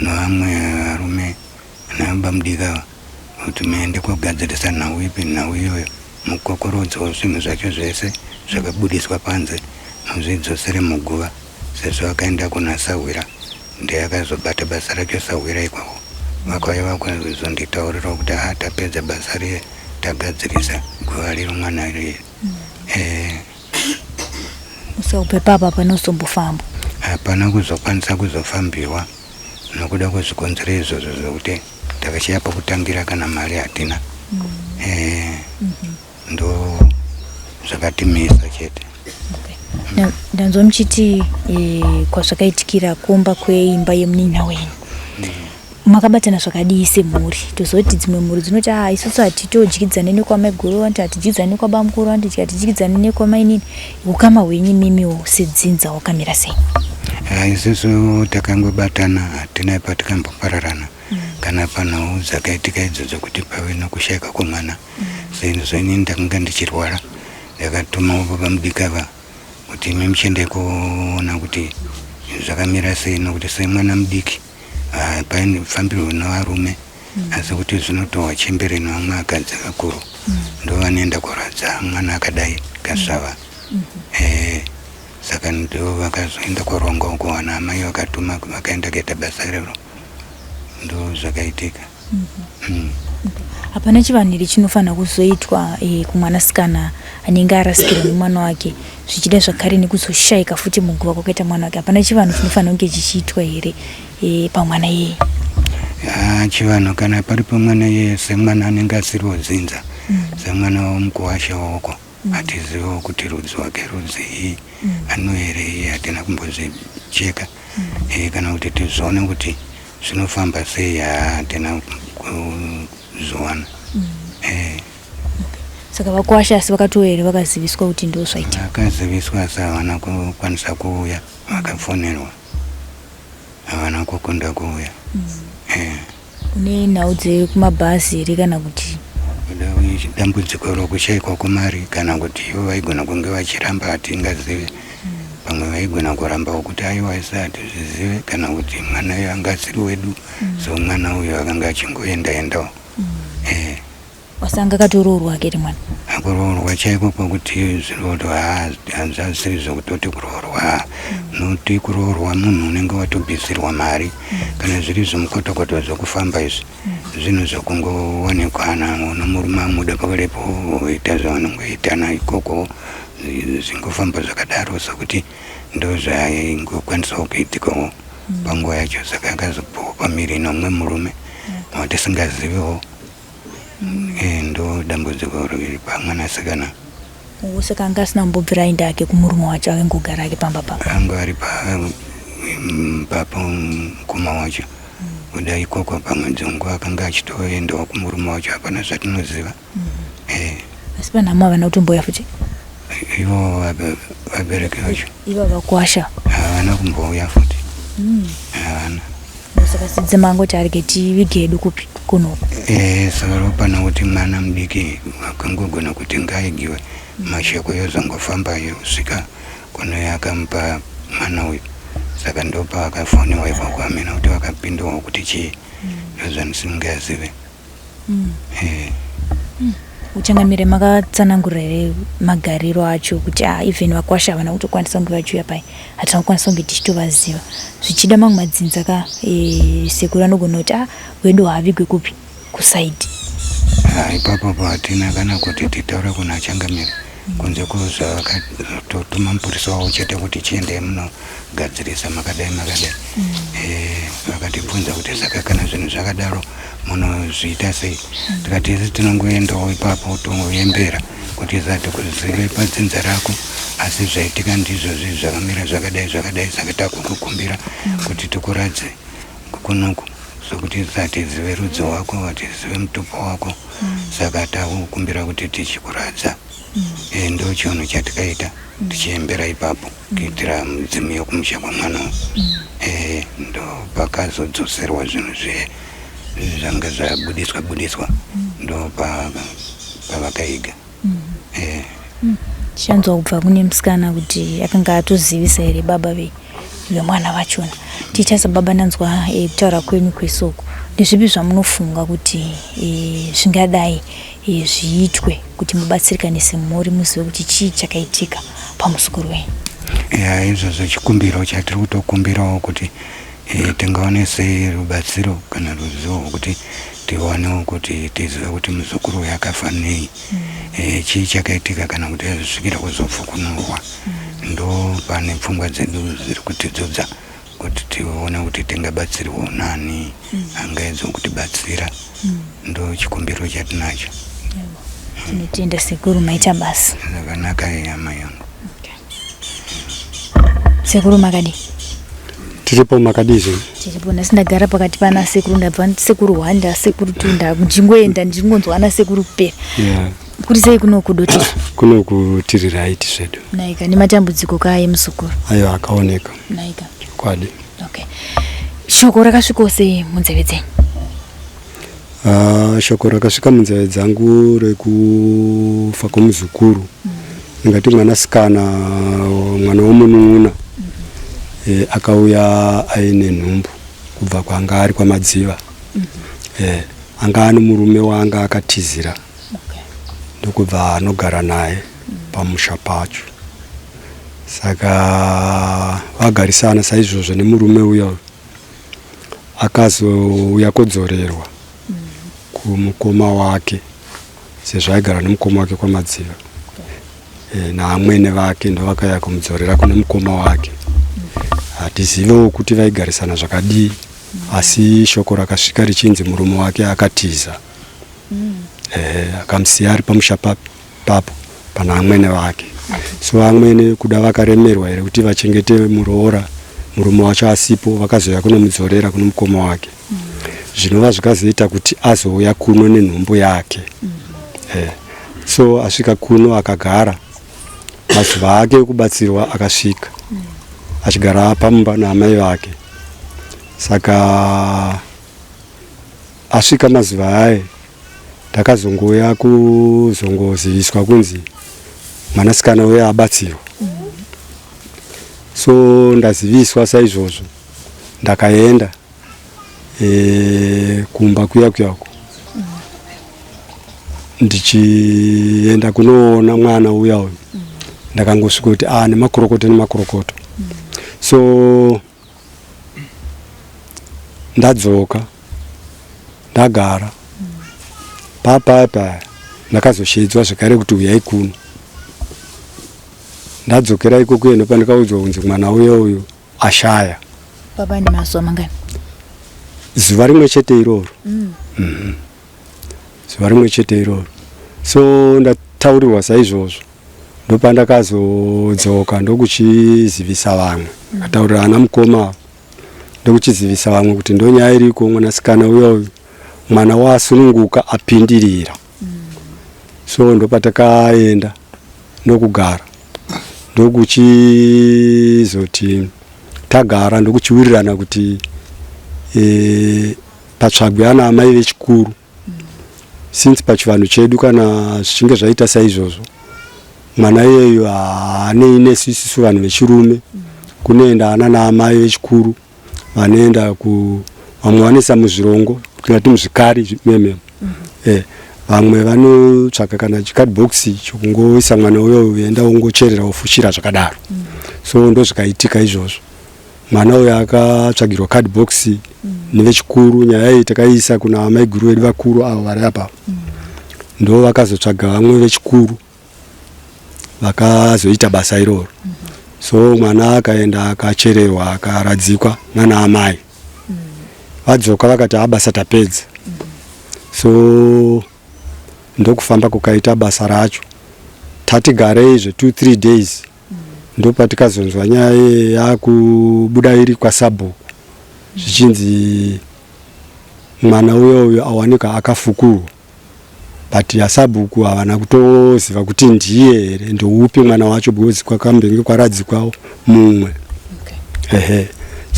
nevamwe varume nabamudikava kuti muende kogadzirisa nhau ipi, nhau iyoyo mukokorodzewo zvinhu zvacho zvese zvakabudiswa panze muzvidzosere muguva. Sezvo akaenda kuna sahwira, ndiye akazobata basa racho sahwira ikoko, vakauya vakazonditaurirawo kuti ha, tapedza basa riye, tagadzirisa guva riri mwana riye. Saka kubva ipapa panozombofamba? Hapana kuzokwanisa kuzofambiwa nokuda kwezvikonzero izvozvo zvokuti takashaya pokutangira kana mari hatina. Eh, ndo zvakatimisa chete. Ndanzwa muchiti kwazvakaitikira kumba kweimba yemunin'ina wenyu. Makabatana zvakadii semhuri? Tozoti dzimwe mhuri dzinoti ah isusu hatitodyidzane nekwamaiguru, vanoti hatidyidzane nekwabamukuru, vanoti hatidyidzane nekwamainini. Ukama hwenyu imimiwo sedzinza hwakamira sei? Ah, isusu takangobatana, hatina patikambopararana kana panhau dzakaitika idzodzo kuti pave nokushaika kwemwana. Sezvo inini ndakanga ndichirwara, ndakatuma baba mudiki ava kuti imi muchiende kuona kuti zvakamira sei, nokuti semwana mudiki hapaifambirwe nevarume, asi kuti zvinotohwa chembere nevamwe vakadzi vakuru ndo vanoenda kuradza mwana akadai kasvava. Saka ndo vakazoenda kuronga uko, vana amai vakatuma vakaenda kuita basa iroro, ndo zvakaitika. Hapana chivanhu here chinofanira kuzoitwa kumwanasikana anenge arasikirwa nemwana wake, zvichida zvakare nekuzoshayika futi muguva kwakaita mwana wake? Hapana chivanhu chinofanira kunge chichiitwa here pamwana iyeye? Ah, chivanhu kana paripo mwana iyeye, semwana anenge asiriwo dzinza, semwana womukuwasha woko, hatiziviwo kuti rudzi wake rudzii, anoerei, hatina kumbozvicheka kana kuti tizvione kuti zvinofamba sei, hatina kuzviwana. Saka vakwasha asi vakatouya here, vakaziviswa kuti ndo zvaitika? Vakaziviswa, asi havana kukwanisa kuuya. Vakafonerwa, havana kukunda kuuya. Kune nhau dzekumabhazi here kana kuti? Kuda dambudziko rokushayikwa kwemari, kana kuti ivo vaigona kunge vachiramba, hatingazive. Pamwe vaigona kurambawo kuti aiwa, isi hatizvizive, kana kuti mwana uyu anga asiri wedu. So mwana uyu akanga achingoenda endawo. Asi anga akatoroorwa ake mwana? Akuroorwa chaiko kwekuti zviroto hazvasiri zvekutoti kuroorwa, nokuti kuroorwa munhu unenge watobvisirwa mari. Kana zviri zvemukotokoto zvekufamba izvi, zvinhu zvekungoonekwana nomurume amuda pakarepo, oita zvavanongoitana ikoko, zvingofamba zvakadaro, sokuti ndo zvaingokwanisawo kuitikawo panguva yacho. Saka akazopuwa pamiri nomumwe murume watisingaziviwo. Ndo dambudziko riri pamwanasikana. Saka anga asina kumbobvira aenda ake kumurume wacho, akangogara ake pamba papa? Anga ari papo mukoma wacho, kuda ikoko pamwe dzonguva akanga achitoendawo kumurume wacho, hapana zvatinoziva. Asi panhamo havana kutombouya futi? Ivo vabereki vacho? Ivo vakwasha. Havana kumbouya futi, havana. Saka sidzima angoti arege tivige hedu kupi, kunoku? Soro pana kuti mwana mudiki akangogona kuti ngaigiwe, mashoko yozongofamba yosvika kuno yakamupa mwana uyu. Saka ndopaakafoniwa ikoko, amena kuti vakapindawo kuti chii, ndozvandisingazive. Uchangamire, makatsanangurira here magariro acho kuti ah, even vakwasha havana kutokwanisa kunge vachiuya pai, hatina kukwanisa kunge tichitovaziva? Zvichida mamwe madzinza ka sekuru anogona kuti ah, wedu haavigwe kupi, kusaidi. Ah, ipapo hatina kana kuti titaura kuna changamire, kunze kwezvavakatotuma mupurisa wavo chete kuti chiendei munogadzirisa makadai makadai. Vakatibvunza kuti saka kana zvinhu zvakadaro munozviita sei? Tikati isi tinongoendawo ipapo tongoembera kuti zati kuzive padzinza rako, asi zvaitika ndizvozvi, zvakamira zvakadai zvakadai, saka takukukumbira kuti tikuradze kunoku, sokuti hatizive rudzi rwako, hatizive mutupo wako, saka takukumbira kuti tichikuradza. Ndo chinhu chatikaita tichiembera ipapo kuitira mudzimu yokumusha kwamwana. Ndo pakazodzoserwa zvinhu zviye zvanga zvabudiswa budiswa, ndo pavakaiga. Tichanzwa kubva kune musikana kuti akanga atozivisa here baba vemwana vachona. Ticha sababa, ndanzwa kutaura kwenyu kwesoko, ndezvipi zvamunofunga kuti zvingadai zviitwe kuti mubatsirikane semhuri, muzive kuti chii chakaitika pamusukuru wenyu? Ya, izvozvo chikumbiro chatiri kutokumbirawo kuti tingaone sei rubatsiro kana ruzivo rwokuti tiwanewo kuti tizive kuti muzukuru uyu akafa nei, chii chakaitika, kana kuti azosvikira kuzopfukunurwa. Ndo pane pfungwa dzedu dziri kutidzodza kuti tione kuti tingabatsirwawo nani angaedza kutibatsira. Ndo chikumbiro chatinacho. Tinotenda sekuru, maita basa. Zvakanaka hama yangu. Sekuru makadii? Tiripo, makadii zvenyu? Tiripo. Nhasi ndagara pakati pana sekuru, ndabva sekuru 1, sekuru 2, ndichingoenda ndichingonzwa ana sekuru kupera. Kuri sei kuno kuDotito? Kuno tiri right zvedu. Naika, nematambudziko kaye muzukuru? Ayo akaoneka. Naika. Chokwadi. Okay, shoko rakasvikawo sei munzeve dzenyu? Shoko rakasvika munzeve dzangu rekufa kwomuzukuru, ndingati mwanasikana, mwana womunun'una, akauya aine nhumbu kubva kwanga ari kwaMadziva. Anga ane murume waanga akatizira, ndokubva anogara naye pamusha pacho. Saka vagarisana saizvozvo nemurume uya uyu, akazouya kodzorerwa kumukoma wake, sezvo aigara nemukoma wake kwaMadziva. Naamwene vake ndovakauya kumudzorera kune mukoma wake. Hatizivewo kuti vaigarisana zvakadii, asi shoko rakasvika richinzi murume wake akatiza, akamusiya ari pamusha papo pana amwene vake. So amwene kuda vakaremerwa here kuti vachengete muroora murume wacho asipo, vakazouya kunomudzorera kuno mukoma wake, zvinova zvikazoita kuti azouya kuno nenhumbu yake. So asvika kuno akagara mazuva ake ekubatsirwa, akasvika achigara pamumba naamai vake. Saka asvika mazuva aye, ndakazongouya kuzongoziviswa kunzi mwanasikana uye abatsirwa. So ndaziviswa saizvozvo, ndakaenda kumba kuya kuyako, ndichienda kunoona mwana uya uyu. Ndakangosvika kuti a nemakorokoto nemakorokoto. So ndadzoka, ndagara papa paya, ndakazoshedzwa zvekare kuti uyai kuno. Ndadzokera ikoko eno, pandikaudzwa kunzi mwana uya uyu ashaya. Baba, nemazuva mangani? Zuva rimwe chete iroro. Zuva rimwe chete iroro. So ndataurirwa saizvozvo, ndopandakazodzoka ndokuchizivisa vamwe. Ndakataurira ana mukoma, ndokuchizivisa vamwe kuti ndonyaya iriko, mwanasikana uya uyu, mwana waasununguka apindirira. So ndopatakaenda ndokugara, ndokuchizoti tagara ndokuchiwirirana kuti patsvagwe ana amai vechikuru, since pachivanhu chedu kana zvichinge zvaita saizvozvo, mwana iyeyo haanei nesu isusu vanhu vechirume. Kunoenda ana naamai vechikuru, vanoenda ku vamwe vanoisa muzvirongo, tingati muzvikari mememo. Vamwe vanotsvaka kana chicardbox chokungoisa mwana uyo, enda wongocherera, wofushira zvakadaro. So ndo zvikaitika izvozvo, mwana uyo akatsvagirwa cardbox nevechikuru. Nyaya iyi takaiisa kuna amaiguru vedu vakuru avo vari apa, ndo vakazotsvaga vamwe vechikuru vakazoita basa iroro. So mwana akaenda akachererwa, akaradzikwa nana amai. Vadzoka vakati ha, basa tapedza. So ndokufamba kukaita basa racho. Tati garei zve 2 3 days, ndopatikazonzwa nyaya yakubuda iri kwasabhuku, zvichinzi mwana uyo uyo awanika akafukurwa, but asabhuku havana kutoziva kuti ndiye here, ndoupi mwana wacho, because kwakambenge kwaradzikwawo mumwe. Ehe,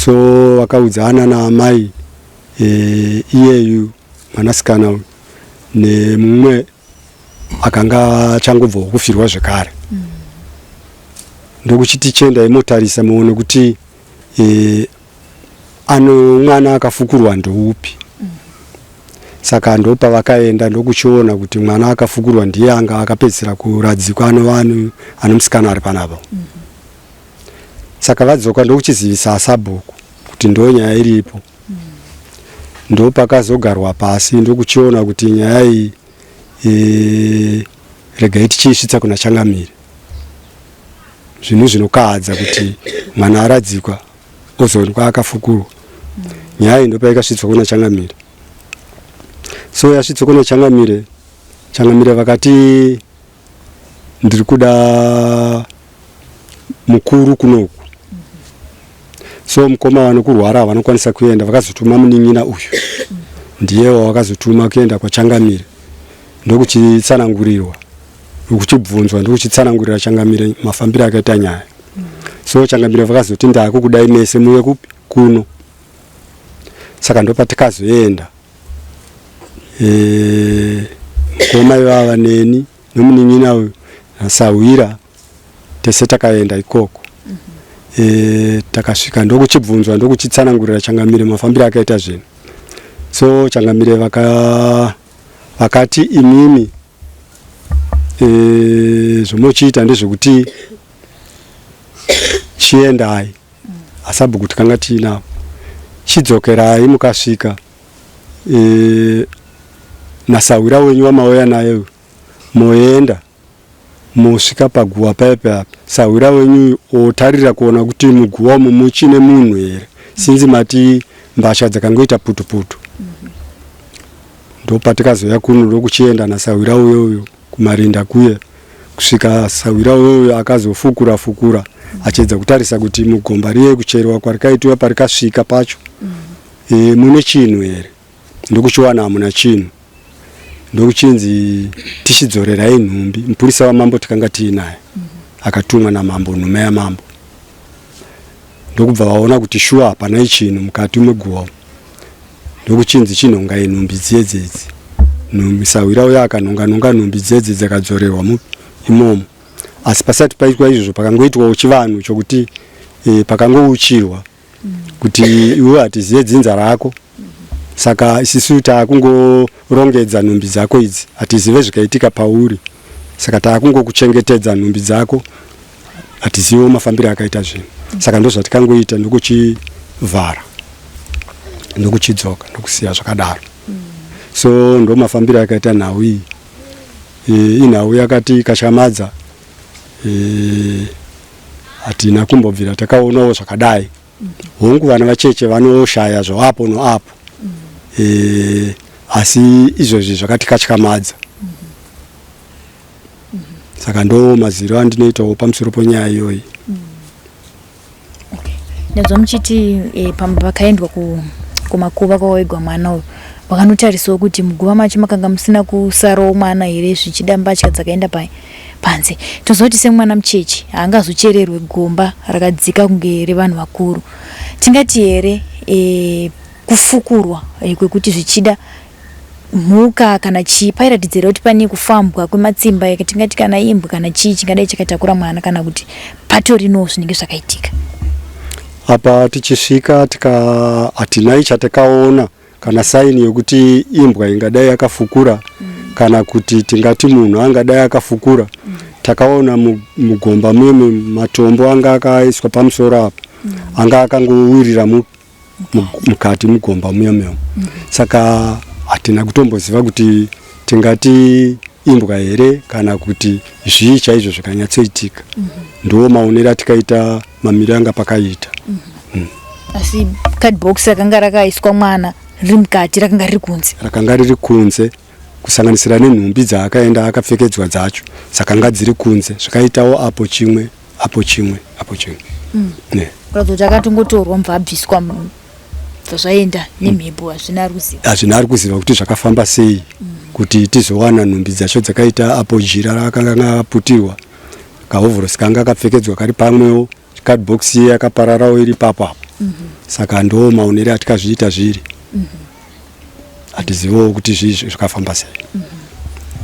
so vakaudzana naamai iyeyu mwanasikana uyu nemumwe akanga achangobvawo kufirwa zvekare, ndokuchiti chiendai motarisa muone kuti ano mwana akafukurwa ndoupi. Saka ndopavakaenda ndokuchiona kuti mwana akafukurwa ndiye anga akapedzisira kuradzikwa, anova ane musikana ari panapa. Saka vadzoka ndokuchizivisa asabhuku kuti ndo nyaya iripo. Ndopakazogarwa pasi ndokuchiona kuti nyaya iyi regai tichiisvitsa kuna changamire. Zvinhu zvinokahadza kuti mwana aradzikwa ozoonekwa akafukurwa. Nyaya iyi ndopaikasvitswa kuna Changamire. So yasvitswa kuna Changamire, Changamire vakati ndiri kuda mukuru kunoku. So mukoma vanokurwara havanokwanisa kuenda, vakazotuma munin'ina uyu, ndiye wavakazotuma kuenda kwaChangamire ndokuchitsanangurirwa ndokuchibvunzwa ndokuchitsanangurira Changamire mafambiro akaita nyaya. So Changamire vakazoti ndakukudai mese muye kupi kuno. Saka ndopatikazoenda mukoma ivava neni nomunin'ina uyu nasahwira tese takaenda ikoko. Takasvika ndokuchibvunzwa ndokuchitsanangurira Changamire mafambiro akaita zvinhu. So Changamire vakati imimi zvomochiita ndezvekuti chiendai asabhuku tikanga tiinavo, chidzokerai mukasvika nasahwira wenyu wamauya naye moenda mosvika paguva paye paya, sahwira wenyu otarira kuona kuti muguva umu muchine munhu here, sinzi mati mbasha dzakangoita putu putu. Ndopatikazouya kuno ndokuchienda nasahwira uyo uyo kumarinda kuye, kusvika sahwira uyo uyo akazofukura fukura achiedza kutarisa kuti mugomba riye kucherewa kwarikaitiwa parikasvika pacho mune chinhu here, ndokuchiwana hamuna chinhu, ndokuchinzi tichidzorerai nhumbi. Mupurisa wamambo tikanga tiinaye akatumwa namambo, nhume yamambo, ndokubva vaona kuti shuwa hapanai chinhu mukati meguva, ndokuchinzi chinhongai nhumbi dziedzedzi. Nhumbi sahwira uyo akanhonga nhonga nhumbi dziedzi dzakadzorerwa imomo. Asi pasati paitwa izvozvo pakangoitwawo chivanhu chokuti pakangouchirwa kuti iwe hatizive dzinza rako, saka isisu taakungorongedza nhumbi dzako idzi, hatizive zvikaitika pauri, saka taakungokuchengetedza nhumbi dzako, hatizivewo mafambiro akaita zvinhu. Saka ndozvatikangoita, ndokuchivhara ndokuchidzoka ndokusiya zvakadaro. So ndo mafambiro akaita nhau iyi. Inhau yakati kashamadza, hatina kumbobvira takaonawo zvakadai. Hongu vana vacheche vanoshaya zvoapo noapo, asi izvozvi zvakatikatyamadza. Saka ndo maziro andinoitawo pamusoro penyaya iyoyi. Okay. Ndazwa muchiti pakaendwa kumakuva kwawegwa mwana uyu, vakanotarisawo kuti muguva macho makanga musina kusarawo mwana here, zvichida mbatya dzakaenda panze. Toziva kuti semwana mucheche haangazochererwe gomba rakadzika kunge revanhu vakuru. Tingati here kufukurwa kwekuti zvichida mhuka kana chii pairatidzira kuti pane kufambwa kwematsimba, tingati kana imbwa kana chii chingadai chakatakura mwana, kana kuti patorinowo zvinenge zvakaitika? Apa tichisvika tika hatinai chatakaona kana saini yokuti imbwa ingadai yakafukura kana kuti tingati munhu angadai akafukura. Takaona mugomba muye matombo anga akaiswa pamusoro apa anga akangowirira mukati mugomba muya muya. Saka hatina kutomboziva kuti tingati imbwa here kana kuti zvii chaizvo zvikanyatsoitika. Ndiwo maonero atikaita mamiriro anga pakaita. Asi cardbox rakanga rakaiswa mwana riri mukati, rakanga riri kunze? Rakanga riri kunze, kusanganisira nenhumbi dzaakaenda akapfekedzwa dzacho dzakanga dziri kunze, zvakaitawo apo chimwe, apo chimwe, apo chimwe. Ne. Kuratidza kuti akatongotorwa mubva abviswa, bva zvaenda nemhepo, hazvina ari kuziva. Hazvina ari kuziva kuti zvakafamba sei kuti tizowana nhumbi dzacho dzakaita apo jira rakanga akaputirwa, kahovhorosi kanga akapfekedzwa kari pamwewo, cardbox iye yakapararawo iri papo apo. Saka ndo maonero atikazviita zviri, hatizivewo kuti zvii zvakafamba sei.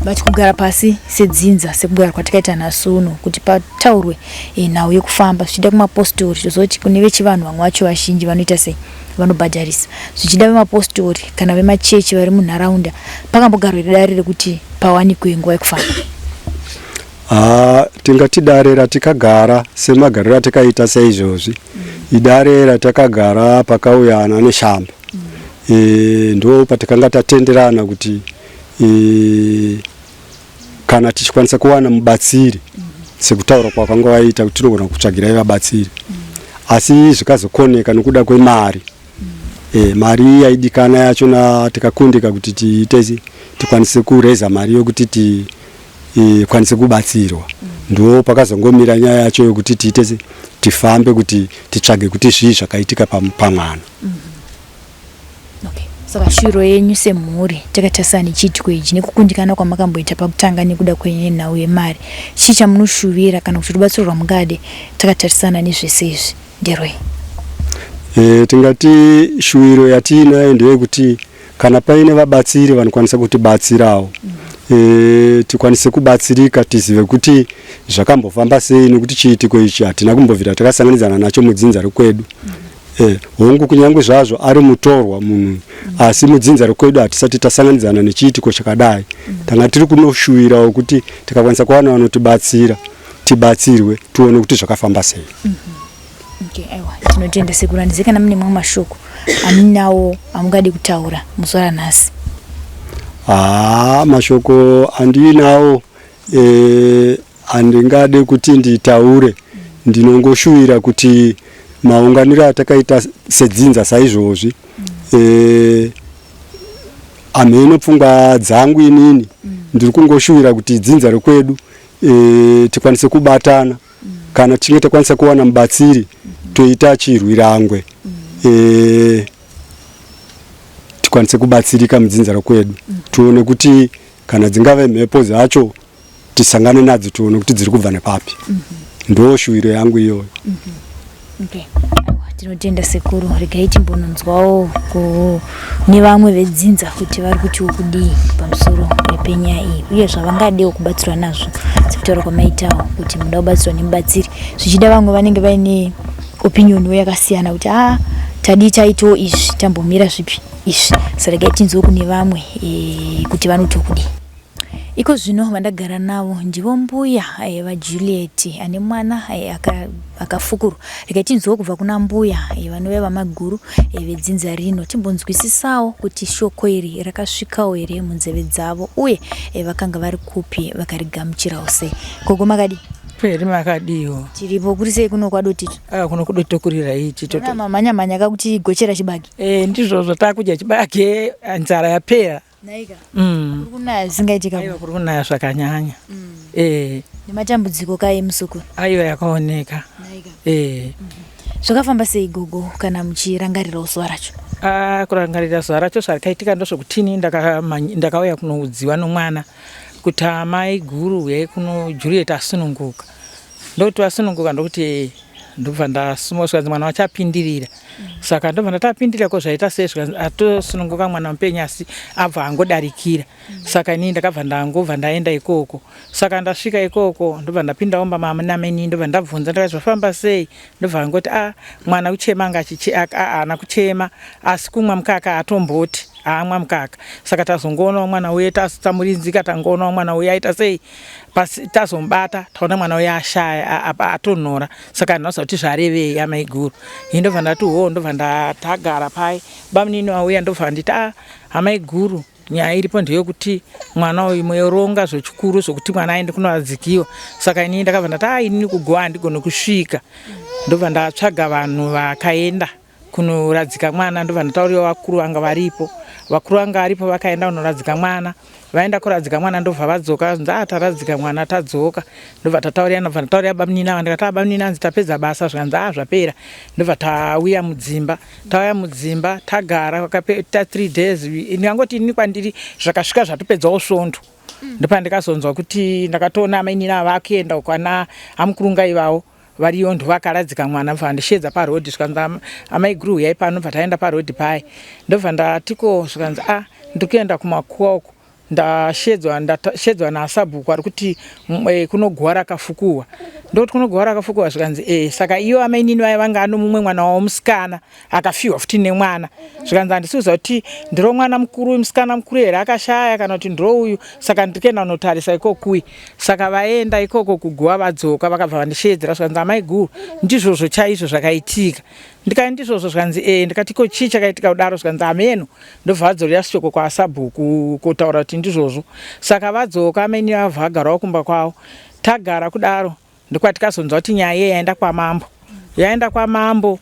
But kugara pasi sedzinza, sekugara kwatikaita nhasi uno, kuti pataurwe nhau yekufamba, zvichida kumapostori, tozoti kune vechivanhu vamwe vacho vazhinji vanoita sei, vanobhadharisa, zvichida vemapostori kana vemachechi vari munharaunda, pakambogarwa here dare rekuti pawanikwe nguva yekufamba? Haa, tingati dare ratikagara semagariro atikaita saizvozvi, idare ratakagara pakauyana neshamba. Ndo patikanga tatenderana kuti kana tichikwanisa kuwana mubatsiri. Sekutaura kwavanga vaita kuti tinogona kutsvagirai vabatsiri mm. Asi zvikazokoneka nokuda kwemari mm. E, mari yaidikana yachona tikakundika kuti tiite tikwanise kureza mari yokuti tikwanise e, kubatsirwa mm. Ndo pakazongomira nyaya yacho yokuti tiite tifambe kuti titsvage kuti zvii zvakaitika pamwana mm -hmm. Okay. Saka shuro yenyu semhuri takatarisana nechiitiko ichi nekukundikana kwamakamboita pakutanga nekuda kwenhau yemari, chii chamunoshuvira kana kuti rubatsiro rwamungade takatarisana nezvese izvi nderwei? E, tingati shuwiro yatiinayo ndeyekuti kana paine vabatsiri vanokwanisa kutibatsirawo mm. E, tikwanise kubatsirika tizive kuti zvakambofamba sei nekuti chiitiko ichi hatina kumbobvira takasanganidzana nacho mudzinza rekwedu mm. Eh, hongu kunyange zvazvo ari mutorwa munhu mm. asi mudzinza rekwedu hatisati tasanganidzana nechiitiko chakadai mm. Tanga tiri kunoshuwirawo kuti tikakwanisa kuwana vanotibatsira tibatsirwe tione kuti zvakafamba sei mm -hmm. Okay, aiwa tinotenda sekuru handizivi kana mune mamwe mashoko amunawo amungade kutaura muzuva ranhasi. Haa, mashoko andiinawo e, handingade kuti nditaure, ndinongoshuwira kuti maunganiro atakaita sedzinza saizvozvi e, hamheno pfungwa dzangu inini ndiri kungoshuwira kuti dzinza rekwedu e, tikwanise kubatana kana tichinge takwanisa kuwana mubatsiri toita chirwirangwe e, tikwanise kubatsirika mudzinza rekwedu tione kuti kana dzingave mhepo dzacho tisangane nadzo tione kuti dziri kubva nepapi mm -hmm. ndo shuwiro yangu iyoyo mm -hmm. Okay. Tinotenda sekuru, regai timbononzwawo kune vamwe vedzinza kuti vari kutiwo kudii pamusoro penyaya iyi uye zvavangadewo kubatsirwa nazvo sekutaura kwamaitawo kuti muda kubatsirwa nemubatsiri zvichida vamwe vanenge vaine opinion yakasiyana kuti a ah, tadii taitawo izvi tambomira zvipi izvi saka regai tinzwewo kune vamwe e, kuti vanotiwo kudii. Iko zvino vandagara navo ndivo mbuya eh, vaJuliet ane mwana eh, akafukurwa. Regai tinzwewo kubva kuna mbuya eh, vanove vamaguru vedzinza rino timbonzwisisawo kuti shoko iri rakasvikawo here munzeve dzavo uye vakanga vari kupi vakarigamuchirawo sei. Gogo makadii? Peri makadiwo. Tiripo kuri sei kuno kwaDotito? Ah, kuno kuDotito kuri right. Toto. Mamhanya mhanya kakuti gochera chibage. Eh, ndizvozvo takudya chibage nzara yapera. Naika. Mm. Kuri kunaya zvisingaitika. Aiwa kuri kunaya zvakanyanya. Mm. Eh. Nematambudziko kai musukuru? Aiwa yakaoneka. Naika. Eh. Mm -hmm. Zvakafamba sei gogo kana muchirangarirawo zuva racho? Ah, kurangarira zuva racho zvakaitika ndozvekutini ndakauya kunoudziwa nomwana kuti amai guru huyai kuno Juliet asununguka. Ndokuti vasununguka ndokuti ndobva ndasumuka zvikanzi mwana wacho apindirira saka ndobva ndati apindirira ko zvaita sei zvikanzi atosununguka mwana mupenyu asi abva angodarikira saka inini ndakabva ndangobva ndaenda ikoko saka ndasvika ikoko ndobva ndapindawo mumba maamnameni ndobva ndabvunza ndikati zvafamba sei ndobva angoti a ah, mwana kuchema anga haana kuchema asi kumwa mukaka atomboti haamwa mukaka saka tazongoonawo mwana uye tamurinzika tangoonawo mwana uye aita sei pasi tazomubata taona mwana uya ashaya atonhora saka handinoziva kuti zvarevei amaiguru ini ndobva ndati hoo ndobva ndatagara pai bamunini vauya ndobva nditi a ah, amaiguru nyaya iripo ndeyekuti mwana uyu moronga zvechikuru zvokuti mwana aende kunoadzikiwa saka inini ndakabva ndati a ah, inini kugoa handigone kusvika ndobva ndatsvaga vanhu vakaenda kunoradzika mwana ndobva ndataurira vakuru vanga varipo vakuru vanga varipo vakaenda kunoradzika mwana vaenda kuradzika mwana ndobva vadzoka vanzi ah taradzika mwana tadzoka ndobva tataurira ndobva ndataurira bamunini ava ndikati ah bamunini anzi tapedza basa zvikanzi ah zvapera ndobva tauya mudzimba tauya mudzimba tagara ta three days ndingangoti ini kwandiri zvakasvika zvatopedzawo svondo ndopandikazonzwa kuti ndakatoona amainini ava vakuenda uko ana amukurunga ivavo Variyo ndovakaradzika mwana bva vandisheedza paroad zvikanzi amaiguru huyai pano bva taenda paroad paye ndobva ndatiko zvikanzi a ah, ndiri kuenda kumakuwa uko ndashedzwa ndashedzwa nasabhuku ari kuti e, kuno guwa rakafukuwa ndokuti kuno guwa rakafukuwa zvikanzi e saka iyo amainini vaya vanga ano mumwe mwana wavo musikana akafiwa futi nemwana zvikanzi handisi kuziva kuti ndiro mwana mukuru musikana mukuru here akashaya kana kuti ndiro uyu saka ndiri kuenda kunotarisa ikokuyi saka vaenda ikoko kuguva vadzoka vakabva vandisheedzera zvikanzi amai guru ndizvozvo chaizvo zvakaitika ndikati ndizvozvo zvikanzi ee ndikati ko chii chakaitika kudaro zvikanzi hameno ndobva vadzorera shoko kwasabhuku kutaura kuti ndizvozvo saka vadzoka amaini vabva vagarawo kumba kwavo tagara kudaro. Ndokwatikazonzwa kuti nyaya iye yaenda kwamambo. Yaenda kwamambo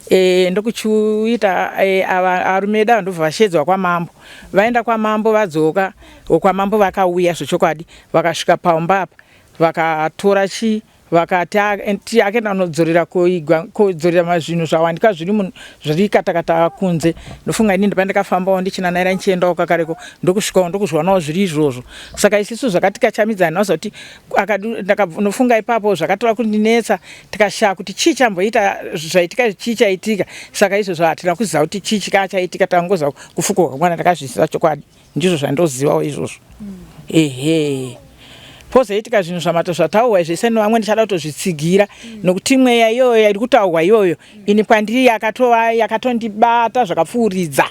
e, ndokuchiita e, arume edu ava ndobva vashedzwa kwamambo. Vaenda kwamambo vadzoka, kwamambo vakauya zvechokwadi vakasvika paumba apa vakatora chi vakati akaenda kunodzorera koigwa kodzorera zvinhu zvawanika zviri munhu zviri katakata kunze ndofunga ini ndapa ndakafambawo ndichinanaira ndichiendawo kakareko ndokusvikawo ndokuzviwanawo zviri izvozvo saka isisu zvakatikachamidzana nazo kuti nofunga ipapo zvakatora kundinetsa tikashaya kuti chii chamboita zvaitika chii chaitika saka izvozvo hatina kuziva kuti chii chikaa chaitika tangoziva kufukurwa kwemwana ndakazviziva chokwadi ndizvo zvandozivawo izvozvo ehe pozoitika zvinhu zvamato zvataurwa izvi seni vamwe ndichada kutozvitsigira nokuti mweya iyoyo iri kutaurwa iyoyo ini kwandiri yakatova yakatondibata zvakapfuuridza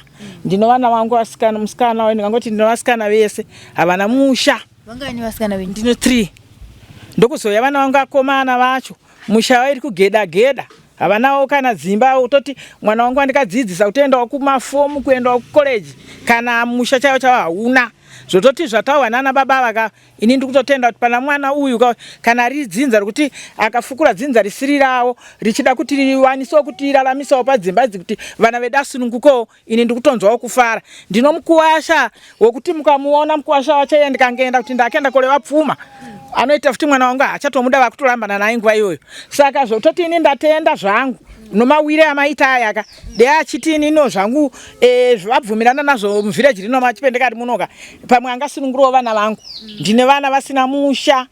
ndino vana vangu vasikana musikana ndingangoti ndino vasikana vese havana musha Vangani vasikana venyu? Ndino 3. Ndokuzouya vana vangu vakomana vacho musha wairi kugeda geda havanawo kana dzimba utoti mwana wangu wandikadzidzisa kutoendawo kumafomu kuendawo kukoleji kana musha chaiwo chaiwo hauna zvototi zvataurwa nana baba vaka ini ndiri kutotenda kuti pana mwana uyu kana riri dzinza rekuti akafukura dzinza risiri ravo richida kuti riwanisewo kuti raramisawo padzimba idzi kuti vana vedu asunungukowo ini ndikutonzwawo kufara ndinomukuwasha wekuti mukamuona mukuwasha wacho iye ndikangeenda kuti ndakenda koreva pfuma anoita futi mwana wangu haachatomuda vakutorambana naye nguva iyoyo saka zvototi ini ndatenda zvangu nomawire amaita aya ka de achiti ini no zvangu e, vabvumirana nazvo muvhireji rino machipendekari munoka pamwe angasunungurawo vana vangu ndine vana vasina musha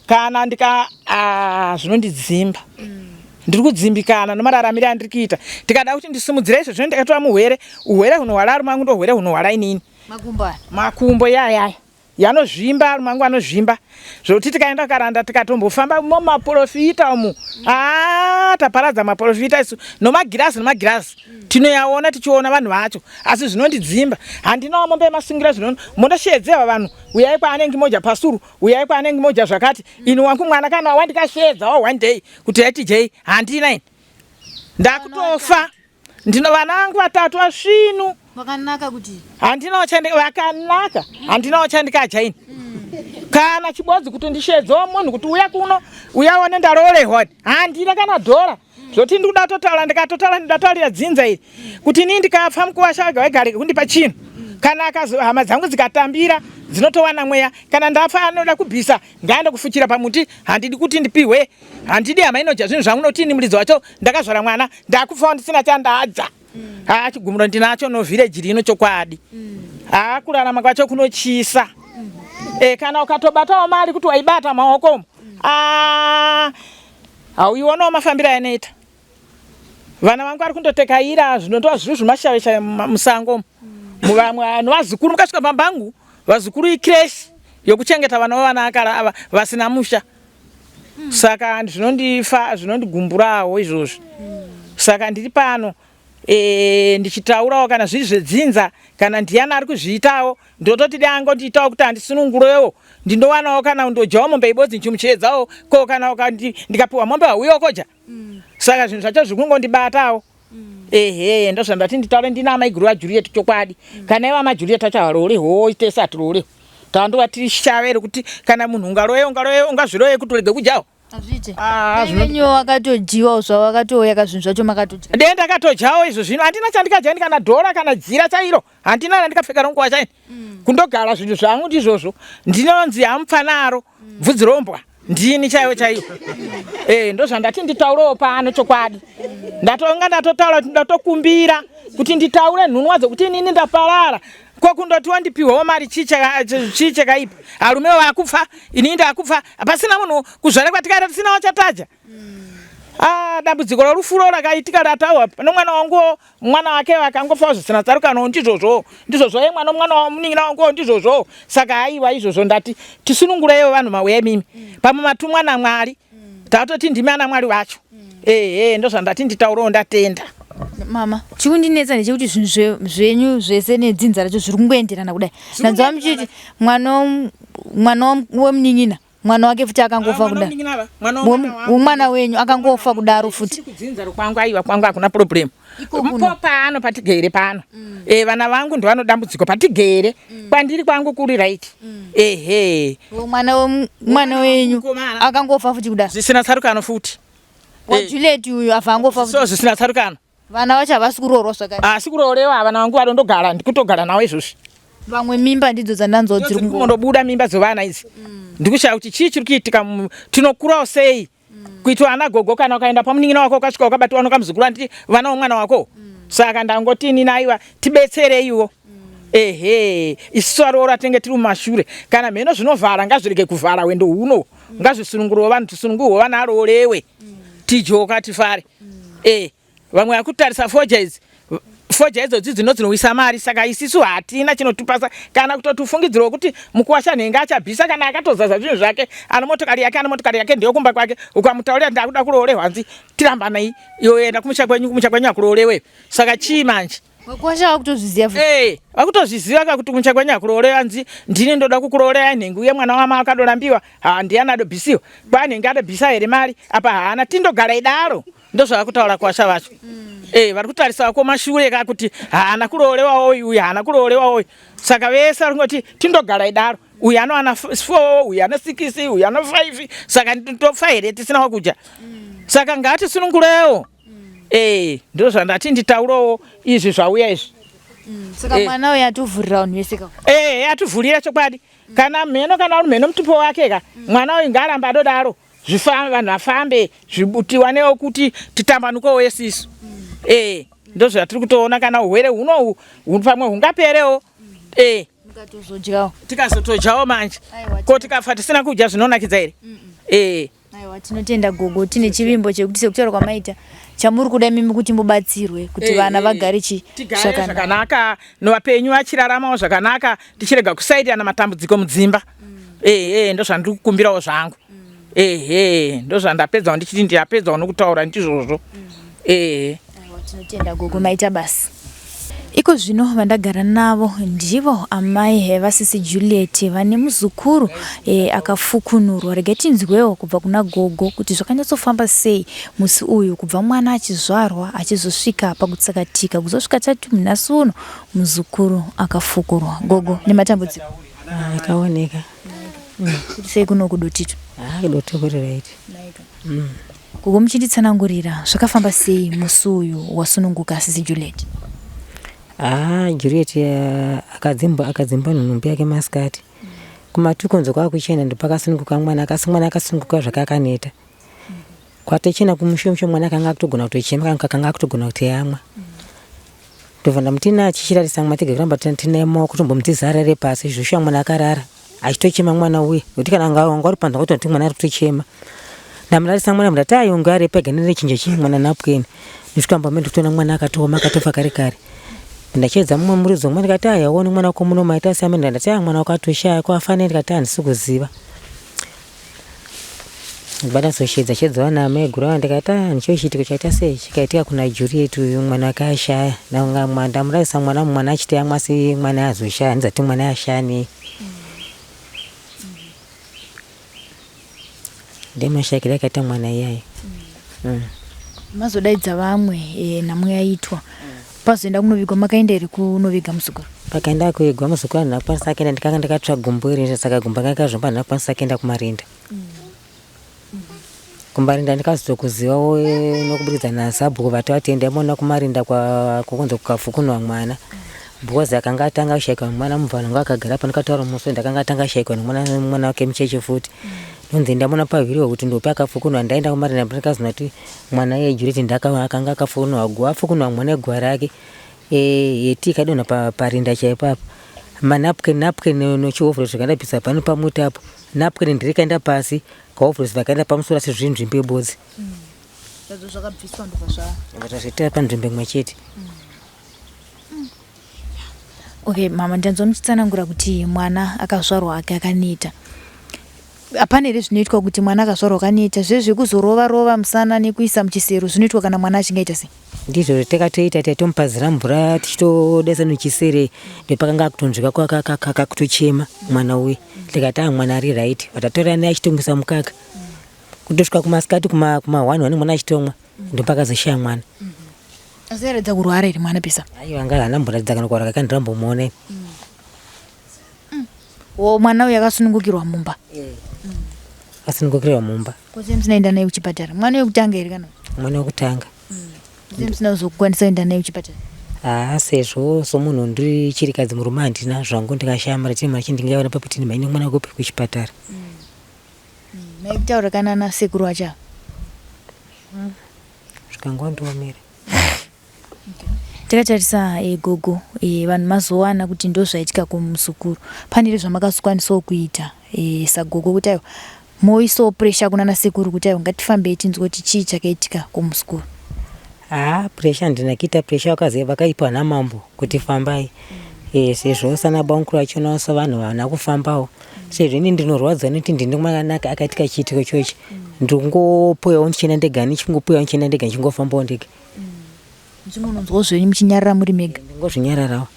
kana ndika ah, zvinondidzimba mm. ndiri kudzimbikana nomararamire andiri kuita tikada kuti ndisimudzire izvo zvino ndakatora muhwere uhwere hunohwara arume angu ndohwere hunohwara inini makumbo makumbo yayaya yanozvimba arume angu anozvimba zvokuti tikaenda karanda tikatombofamba momaprofita umu mm. ah, taparadza maprofita isu nomagirazi nomagirazi mm. tinoyaona tichiona vanhu vacho asi zvinondidzimba handinawo mombe yemasungira zvino mondosheedzewa vanhu uyai kwaanenge moja pasuru Uyai kwaanenge moja zvakati ini wangu mwana kana wandikasheedzawo one day kuti yatijei handina ini ndakutofa ndino vana vangu vatatu vasvinu vakanaka kuti handinawo chandi vakanaka handinawo chandikadya ini kana chibodzi kuti ndisheedzewo munhu kuti uya kuno uya one ndaroorehwa handina kana dhora zvoti ndikuda kutotaura ndikatotaura ndatotaurira dzinza iri kuti inini ndikafa mukuwasha wega wega arege kundipa chinhu kana akazo hama dzangu dzikatambira dzinotowana mweya kana ndafa anoda kubvisa ngaende kufuchira pamuti handidi kuti ndipihwe handidi hama inodya zvinhu zvangu nokuti ini muridzi wacho ndakazvara mwana ndakufawo ndisina chandadya haa chigumuro ndinacho no village rino chokwadi haa kurarama kwacho kunochisa e, kana ukatobatawo mari kuti waibata maoko umu ah, Hauionawo mafambiro ayanoita vana vangu vari kundotekaira zvinotova zviri zvimashavesha musango muvamwe vanhu vazukuru mukasvika pamba pangu vazukuru icresh yokuchengeta vana vavana akara ava vasina musha saka zvinondifa zvinondigumburawo izvozvi saka ndiri pano e, ndichitaurawo kana zviri zvedzinza kana ndiyani ari kuzviitawo ndototi dai angondiitawo kuti andisunungurewo ndindowanawo kana ndodyawo mombe ibodzi ndichimuchiedzawo ko kana ndikapiwa mombe hauyiwo kodya mm. saka zvinhu zvacho zviri kungondibatawo mm. ehe ndozvandati nditaure ndina amaiguru vajuliet chokwadi mm. kana ivo amajuliet acho haroorehwo tese hatiroorehwo tandova tiri shave rekuti kana munhu ungaroye ungaroye ungazviroye kuti urege kudyawo Hazviite. Ah, zvino Venyu wakatodyiwa zvavo vakatouya ka zvinhu zvacho makatodya. Dei ndakatodyawo izvo zvino handina chandikadya ini kana dhora kana jira chairo handina randikapfeka ronguva chaini mm. kundogara zvinhu zvangu ndizvozvo ndinonzi hamupfanaro mm. bvudzi rombwa ndini chaiwo chaiwo mm. eh ndozvandati nditaurewo pano chokwadi ndatonga ndatotaura kuti ndatokumbira kuti nditaure nhunwa dzekuti inini ndaparara ko kundoti wandipihwawo mari chii chakaipa arume vakufa ini ndakufa pasina munhu kuzvara kwatikaita tisina wachataja ah, dambudziko rorufuro rakaitika ratawa nomwana wangu mwana wake vakangofawo zvisina tsarukano ndizvozvo ndizvozvo ye mwana mwana wamunin'ina wangu ndizvozvo saka aiwa izvozvo ndati tisunungureiwo vanhu mauya imimi pamwe matumwa namwari tatoti ndimi ana mwari vacho ehe ndozvandati nditaurewo ndatenda mama chikundinetsa ndechekuti zvinhu zvenyu zvese nedzinza racho zviri kungoenderana kudai ndanzwa muchiti mwana mwana wemunin'ina mwana wake futi akangofa ah, kudaro wemwana wenyu akangofa kudaro futi kudzinza kwangu aiwa kwangu hakuna problem mpo pano patigere pano mm. e, vana vangu ndovano dambudziko patigere mm. Kwandiri kwangu kuri right. Ehe. Mwana mwana wenyu akangofa futi kuda. Zvisina tsarukano futi. WaJuliet uyu afa angofa futi. So zvisina tsarukano. Vana vacho havasi kuroorwa zvakare. Asi kuroorewa vana vangu vadondogara ndikutogara navo izvozvi. Vamwe mimba ndidzo dzandanzwa dziri kungobuda mimba dzevana idzi. Ndikushaya kuti chii chiri kuitika tinokurawo sei? Kuitwa ana gogo kana ukaenda pamunin'ina wako ukasvika wakabatwa nokamuzukuru anditi vana womwana wako. Saka ndangoti ini naiwa tibetsereiwo. Ehe, isu varoora tinenge tiri mumashure. Kana mheno zvinovhara ngazvirege kuvhara hwendo huno. Ngazvisunungurwe vanhu tisunungurwe vana aroorewe. Tijoka tifare. Eh, vamwe vakutarisa foja idzi. Foja idzodzi dzino dzinowisa mari saka isisu hatina chinotipasa kana kutotifungidzirawo kuti mukuwasha nhenga achabvisa kana akatozaza zvinhu zvake ano motokari yake ano motokari yake ndiyo kumba kwake ukamutaurira ndakuda kuroorehwa hanzi tirambanai iwe enda kumusha kwenyu kumusha kwenyu hakuroorewe saka chii manje Vakwasha vakutozviziva futi. Eh, vakutozviziva ka kuti kumusha kwenyu hakuroorewa hanzi ndini ndoda kukuroorera nhengi uye mwana wama akadorambiwa ha ndiani adobvisiwa kwa nhengi adobvisa here mari apa haana tindogara idaro ndozvavakutaura kwasha vacho. Eh, vari kutarisa kumashure ka kuti haana kuroorewa uyu uyu haana kuroorewa uyu saka vese vari kungoti tindogara idaro uyu anowana 4 uyu ano 6 uyu ano 5 saka tofa here tisina wakudya saka ngatisunungurewo. Eh, ndozvandati nditaurewo izvi zvauya izvi. Saka mwana uyu atovhurira vanhu vese ka? Eh, atovhurira chokwadi. Kana mheno kana uri mheno mutupo wake ka, mwana uyu ngaaramba adodaro. Zvifambe vanhu vafambe zvibutiwanewo kuti titambanukewo yesisu. Eh, ndozvatiri kutoona kana urwere hunohu pamwe hungaperewo. Eh. Mukatozodyawo. Tikazotodyawo manje. Ko tikafa tisina kudya zvinonakidza here? Eh. Aiwa tinotenda gogo tine chivimbo chekuti sekutaura kwamaita chamuri kuda imimi kuti mubatsirwe kuti vana vagare chi tigare zvakanaka novapenyu vachiraramawo zvakanaka tichirega kusaitirana matambudziko mudzimba. Ehe ndozvandiri kukumbirawo zvangu. Ehe ndozvandapedzawo ndichiti ndiyapedzawo nokutaura ndizvozvo. Ehe. Aiwa tinotenda gogo maita basa. Iko zvino vandagara navo ndivo amai vasisi Juliet vane muzukuru e, akafukunurwa. Regai tinzwewo kubva kuna gogo kuti zvakanyatsofamba sei musi uyu kubva mwana achizvarwa achizosvika pakutsakatika kuzosvika tati nhasi uno muzukuru akafukurwa. Gogo nematambudziko. Akaoneka. Kuti sei kuno kudotito? Kudotito kuri right. Gogo muchinditsanangurira zvakafamba sei musi uyu wasununguka sisi Juliet? Ah, Juliet akadzimba akadzimba nhumbi yake masikati. Kumatukonzo kwakuchena ndopakasununguka mwana akasi mwana akasununguka zvakakaneta. Kwatochena kumushomsho mwana akanga akutogona kutochema akanga akutogona kuteyamwa. Ndobva ndamuti na achichirarisa mwana tega kuramba tinaye maoko tombomuti arare pasi zvoshuwa mwana akarara achitochema mwana uye nekuti kana anga uri panze wakutoona kuti mwana ari kutochema. Ndamurarisa mwana ndati ayo ngaare pega ndinechinja chii mwana napukeni. Ndosvika mumba medu ndikutoona mwana akatooma akatofa kare kare. Ndachedza mumwe muridzi wemwana ndikati aya uone mwana wako muno maita sei amene ndati aya mwana wako atoshaya ko afa nei ndikati handisi kuziva. Ndobva ndazoshedza shedza vana amai guru ava ndikati ah ndicho chiitiko chaita sei chikaitika kuna Juliet uyu mwana wake ashaya. Ndamurarisa mwana mwana achiteyamwa asi mwana azoshaya handizati mwana ashaya nei. Ndemashaikiro akaita mwana iyaye. Mazodaidza vamwe e, nhamo yaitwa pazoenda kunovigwa makaenda here kunoviga muzukuru? Pakaenda kuigwa muzukuru handina kukwanisa kuenda ndikanga ndakatsva gumbo iri saka gumbo ranga rakazvimba handina kukwanisa kuenda kumarinda. Kumarinda ndikazotokuzivawo nokuburikidza nasabhuku vati vati endai moona kumarinda kwakunzi kukafukunwa mwana because akanga atanga kushaikwa nemwana mubvana wangu akagara pano ndikataura musi ndakanga atanga kushaikwa nemwana mwana wake mucheche futi ndonzi ndamona pahwiriwa kuti ndopi akafukunwa ndaenda kumarinda ndikazoona kuti mwana iye Juliet ndaka akanga akafukunwa guva afukunwa mwana guva rake heti ikadonha parinda chaipo apa manapkin napkin nochihovhuro zvakandabvisa pano pamuti apo napkin ndirikaenda pasi kahovhuro vakaenda pamusoro asi zviri nzvimbo yebodzi Zvadzo zvakabviswa ndobva zva zvatazviitira panzvimbo imwe chete. Okay mama ndanzwa muchitsanangura kuti mwana akazvarwa ake akaneta. Hapana here zvinoitwa kuti mwana akazvarwa akaneta zve zvekuzorova rova musana nekuisa muchisero zvinoitwa kana mwana achinge aita sei? Ndizvo zvatakatoita taitomupazira mvura tichitodesa nechisere ndopakanga akutonzwika kakutochema mwana uye tikati ah mwana ari right vatatora naye achitomwisa mukaka kutosvika kumasikati kuma kuma 1 1 mwana achitomwa ndopakazoshaya mwana. Asi airatidza kurwara here mwana Pisa? Aiwa anga haana kumboratidza kana kurwara kaka ndirambomuona. O mwana uyu akasunungukirwa mumba. Akasunungukirwa mumba. Ko sei musina kuenda naye kuchipatara? Mwana wekutanga here kana? Mwana wekutanga. Sei musina kuzokwanisa kuenda naye kuchipatara? Haa sezvo somunhu ndiri chirikadzi murume handina zvangu ndikashaya mari tine mari chindingawana papi tine mhani mwana kupi kuchipatara. Maikutaura kana nasekuru wacho ava? Zvikangondiomera. Takatarisa e, gogo e, vanhu mazowana kuti ndozvaitika kumuzukuru pane here zvamakazokwanisawo kuita e, sagogo kuti aiwa moisawo pressure kuna nasekuru kuti aiwa ngatifambei tinzwe kuti chii chakaitika kumuzukuru. Haa pressure handina kuita pressure vakazi vakaipa namambo kuti fambai e, sezvo sana bamukuru vachionawo sevanhu havana kufambawo sezvo ini ndinorwadziwa nekuti ndini mwanaka akaitika chiitiko chochi ndingopoyawo ndichienda ndega ndichingopoyawo ndichienda ndega ndichingofambawo ndega Muchingononzwawo zvenyu muchinyarara muri mega. Ndingozvinyararawo.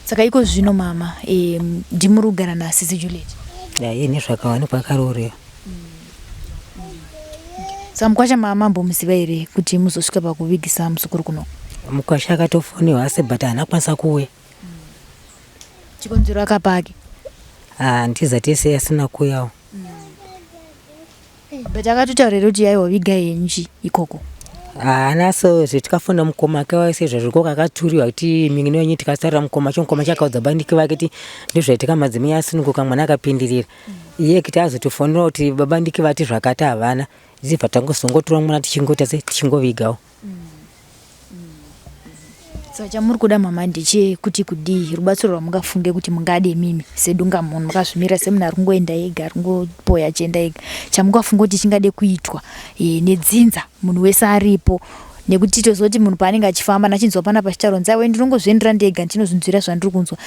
Saka iko zvino mama e, ndimuri kugara nasisi Juliet. Iye nezvakawanikwa akaroorewa. Saka mukwasha mama mambomuziva here kuti muzosvika pakuvigisa muzukuru kuno? Mukwasha akatofonewa asi but haana kukwanisa kuuya. Chikonzero akapa ake? Handizati sei asina kuuyawo. But akatotaura here kuti aiwa vigai henyu chi ikoko? Haana so zvetikafonera mukoma ake waise izvozvo koko akaturiwa kuti min'ino yenyu tikatarira mukoma cho mukoma chakaudza bandiki vake kuti ndozvaitika madzimai asununguka mwana akapindirira iye kuti azotifonera kuti baba ndiki vati zvakati havana zibva tangozongotora mwana tichingoita se tichingovigawo. Saka chamuri kuda mama ndechekuti kudii rubatsiro rwamungafunge kuti mungade imimi sedungamunhu makazvimira semunhu ari kungoenda ega ari kungopoya achienda ega chamungafunga kuti chingade kuitwa e, nedzinza munhu wese aripo nekuti tozoti munhu paanenge achifamba nachinzwa pana pachitaurwa nzi aiwa ndinongozviendera ndega ndichinozvinzwira zvandiri kunzwa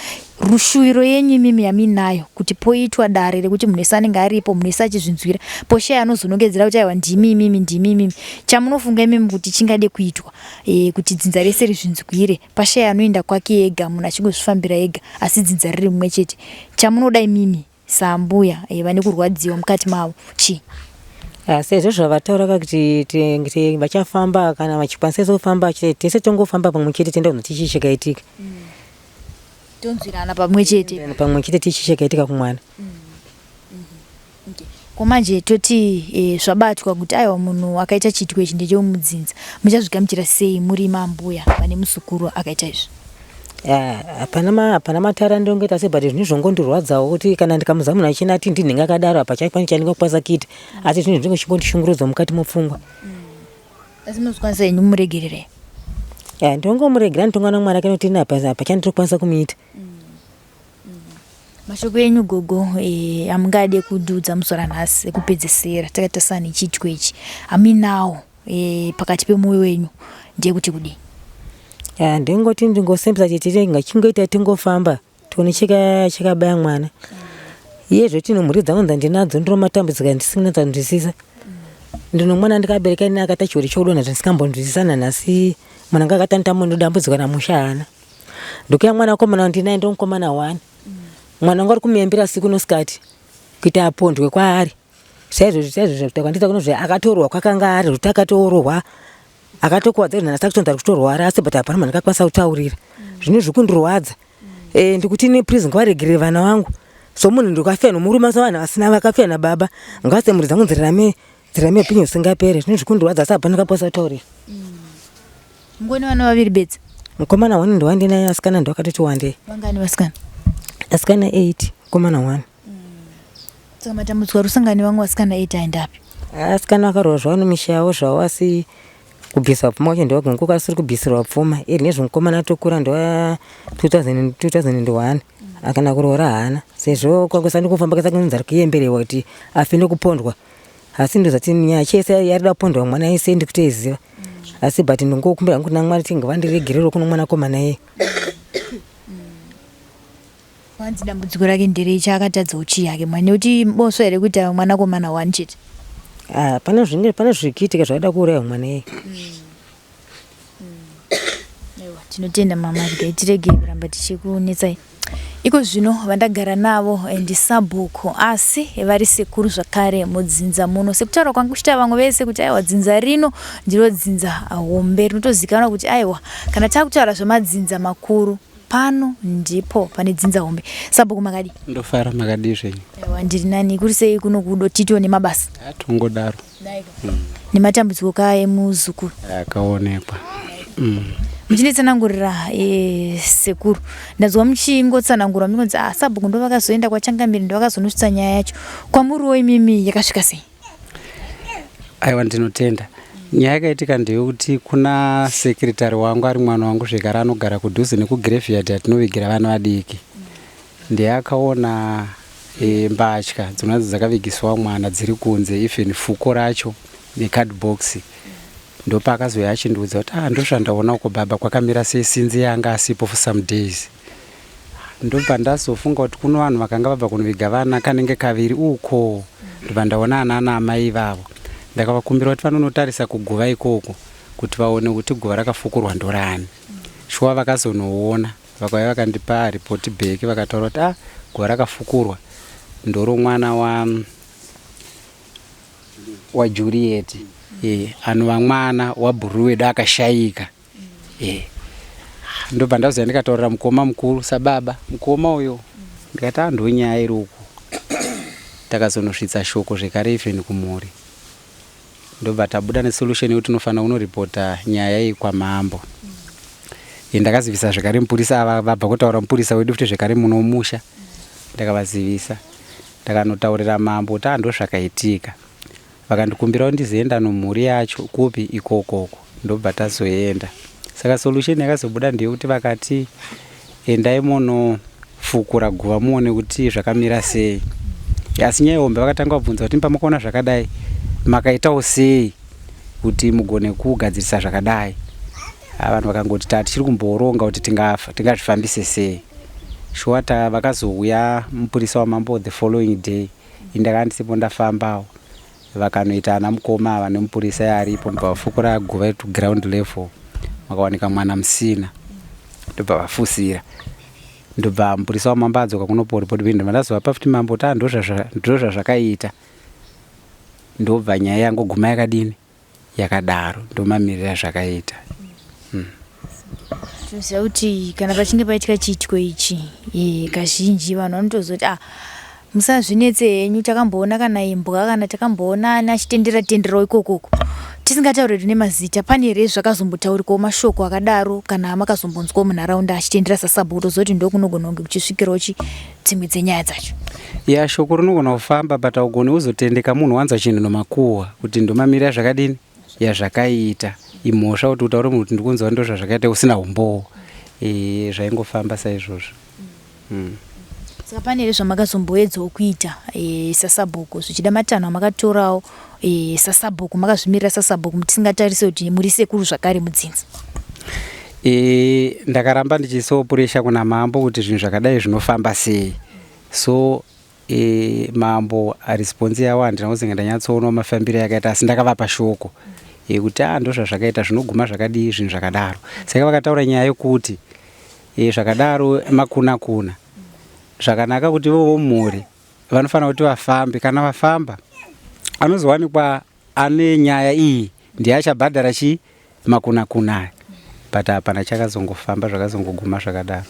Rushuwiro yenyu imimi yamuinayo kuti poitwa dare rekuti munhu wese anenge aripo, munhu wese achizvinzwira, poshaya anozonongedzera kuti aiwa ndimi imimi, ndimi imimi. Chamunofunga imimi kuti chingade kuitwa e, kuti dzinza rese rizvinzwire, pashaya anoenda kwake ega, munhu achingozvifambira ega, asi dzinza riri mumwe chete. Chamunoda imimi saambuya e, vane kurwadziwa mukati mavo chii? Ah, sezvo zvavataura ka kuti vachafamba kana vachikwanisa kufamba tese tongofamba pamwe chete tienda kunoti chii chakaitika. Tonzwirana pamwe chete. Pamwe chete tichi chakaitika kumwana. Okay. Ko manje toti e, zvabatwa kuti aiwa munhu akaita chiitiko ichi ndechemudzinza muchazvigamuchira sei muri mambuya vane muzukuru akaita izvi? Hapana hapana matara ndongoita sei but zvinhu zvongondirwadzawo kuti kana ndikamuziva munhu achina ati ndinenge akadaro apa chakwanisa chandingakwanisa kuita asi zvinhu zvinenge zvichingondishungurudza mukati mopfungwa. Asi munozvikwanisa henyu kumuregerera here? Ya, ndinongomuregera nditonga namwari ake nokuti ini apa apa chandiri kukwanisa kumuita. Mashoko enyu gogo eh, amungade kundiudza muzuva ranhasi ekupedzesera takatarisana nechiitiko ichi amuinawo eh, pakati pemwoyo wenyu ndeyekuti kudii? Ya, ndingoti ndingosimbisa chiti ngachingoita tingofamba tione chika chakabaya mwana iye zvoti mhuri dzangu dzandinadzo ndiro matambudziko andisina ndino mwana ndikabereka ini akaita chiwere choudonha zvandisingambonzwisisa nanhasi mwana anga akaita mutambo ndodambudziko namusha haana ndokuya mwana wakomana wandinaye ndomukomana one mwana wangu ari kumuyambira siku nosikati kuita apondwe kwaari saizvozvo saizvozvo takandiita kunozve akatorwa kwakanga ari zvekuti akatorohwa akatokuvadza kuti nhasi akutonzi ari kutorwara asi but hapana munhu akakwanisa kutaurira zvino zviri kundirwadza eh, ndikuti ini please ngavaregerere vana vangu somunhu ndikafira nomurume savanhu vasina vakafira nababa ngavase mhuri dzangu dzirarame dzirarame upenyu husingapere zvino zviri kundirwadza asi hapana akakwanisa kutaurira Mungoni vana vaviri bedzi. Mukomana one ndowandinaye asikana ndowakatoti wandei. Vangani vasikana? Asikana 8, mukomana 1. Saka matambudziko ari kusangana nevamwe vasikana 8 aendapi? Asikana vakarohwa zvavo nemisha yavo zvavo asi kubvisa pfuma kwacho ndokunguka asiri kubvisirwa pfuma iri nezvemukomana atokura ndowa 2000 2001 akana kuroora haana sezvo kwakusani kufamba kwese ari kuyemberewa kuti afe nekupondwa asi ndozati nyaya chese yarida kupondwa mwana yese ndikutoiziva asi but ndingokumbira hangu kuna Mwari tinge vandiregerero kuno mwanakomana iye Kwanzi dambudziko rake nderei chaakatadzawo chii hake mwana nekuti boswa here kuita mwanakomana one chete. Ah, pane zvinge pane zvikuitika zvakada kuuraya mwana iye. Aiwa, tinotenda mama regai tirege kuramba tichikunetsai. Iko zvino vandagara navo eh, ndisabhuku asi vari sekuru zvakare mudzinza muno sekutaura kwangu kuchita vamwe vese kuti aiwa dzinza rino ndiro dzinza hombe rinotozikanwa kuti aiwa kana takutaura zvemadzinza makuru. Pano ndipo pane dzinza hombe. Sabhuku makadii? Ndofara, makadii zvenyu? Aiwa, ndiri nani. Kuri sei kuno kuDotito nemabasa? Tongodaro. Nematambudziko ka emuzukuru? Akaonekwa. Muchinditsanangurira sekuru, ndanzwa muchingotsanangura muchingonzi ah, sabhuku ndo vakazoenda kwachangamire, ndo vakazonosvitsa nyaya yacho kwamuriwo imimi, yakasvika sei? Aiwa, ndinotenda. Nyaya yakaitika ndeyekuti kuna secretary wangu ari mwana wangu zvekare, anogara kudhuze nekugraveyard yatinovigira vana vadiki. Ndiye akaona mbatya dzinonadzo dzakavigiswa mwana dziri kunze, even fuko racho necardbox. Ndopaakazouya achindiudza kuti, ah, ndozvandaona uko baba, kwakamira sei sinzi yanga asipo for some days. Ndobva ndazofunga kuti kuno vanhu vakanga vabva kunoviga vana kanenge kaviri uko. Ndobva ndaona ana amai ivavo, ndakavakumbira kuti vanonotarisa kuguva ikoko kuti vaone kuti guva rakafukurwa ndorani. Shuwa vakazonoona, vakauya vakandipa report back, vakataura kuti, ah, guva rakafukurwa ndoromwana waJuliet anova mwana wabhuru wedu akashayika. Ndobva ndazoya ndikataurira mukoma mukuru sababa mukoma uyo, ndikati, ah, ndonyaya iri uku. Takazonosvitsa shoko zvekare even kumhuri, ndobva tabuda nesolution yekuti tinofanira kunoripota nyaya iyi kwamambo. Ndakazivisa zvekare mupurisa ava vabva kutaura, mupurisa wedu futi zvekare muno musha ndakavazivisa. Ndakanotaurira mambo kuti, ah, ndozvakaitika. Vakandikumbira kuti ndizoenda nomhuri yacho kupi ikokoko, ndobva tazoenda. Saka solution yakazobuda ndeyekuti vakati, endai munofukura guva muone kuti zvakamira sei. Asi nyaya hombe vakatanga vabvunza kuti, pamakaona zvakadai makaitawo sei kuti mugone kugadzirisa zvakadai? Vanhu vakangoti, ta tichiri kumboronga kuti tingazvifambise sei. Shuwa ta vakazouya mupurisa wamambo the following day, indakanga ndisipo, ndafambawo. Vakanoita ana mukoma ava nemupurisa yaaripo, ndobva vafukura guva to ground level, makawanika mwana musina, ndobva vafusira. Ndobva mupurisa wamambo adzoka kunopa ripoti, ndobva ndazovapa futi mambo kuti, ah, ndozvazvakaita. Ndobva nyaya yangoguma yakadini, yakadaro. Ndomamirira zvakaita. Tinoziva kuti kana pachinge paitika chiitiko ichi, kazhinji vanhu vanotozoti, ah, musazvinetse henyu, takamboona kana imbwa, kana takamboona ani achitendera tenderawo ikokoko, tisingatauri hedu nemazita. Pane here zvakazombotaurikawo mashoko akadaro, kana makazombonzwawo munharaunda achitendera sasabhuku, toziva kuti ndokunogona kunge kuchisvikirawo dzimwe dzenyaya dzacho? Ya, shoko rinogona kufamba, but haugoni kuzotendeka munhu wanzwa chinhu nomakuhwa kuti ndomamirira zvakadini yazvakaita. Imhosva kuti utaure munhu kuti ndikunzwa ndo zvazvakaita usina umbowo. Zvaingofamba saizvozvo. Saka pane here zvamakazomboedzawo kuita sasabhuku, zvichida matanho amakatorawo sasabhuku makazvimirira sasabhuku, tisingatarise kuti muri sekuru zvakare mudzinza? Ndakaramba ndichiisawo pressure kuna mambo kuti zvinhu zvakadai zvinofamba sei. So mambo response yavo handina kuzenge ndanyatsoonawo mafambiro yakaita, asi ndakavapa shoko yekuti, a, ndozvazvakaita, zvinoguma zvakadii zvinhu zvakadaro. Saka vakataura nyaya yokuti zvakadaro makuna kuna zvakanaka kuti ivovo mhuri vanofanira kuti vafambe. Kana vafamba, anozowanikwa ane nyaya iyi ndiye achabhadhara chii, makuna kuna aya. But hapana chakazongofamba, zvakazongoguma zvakadaro.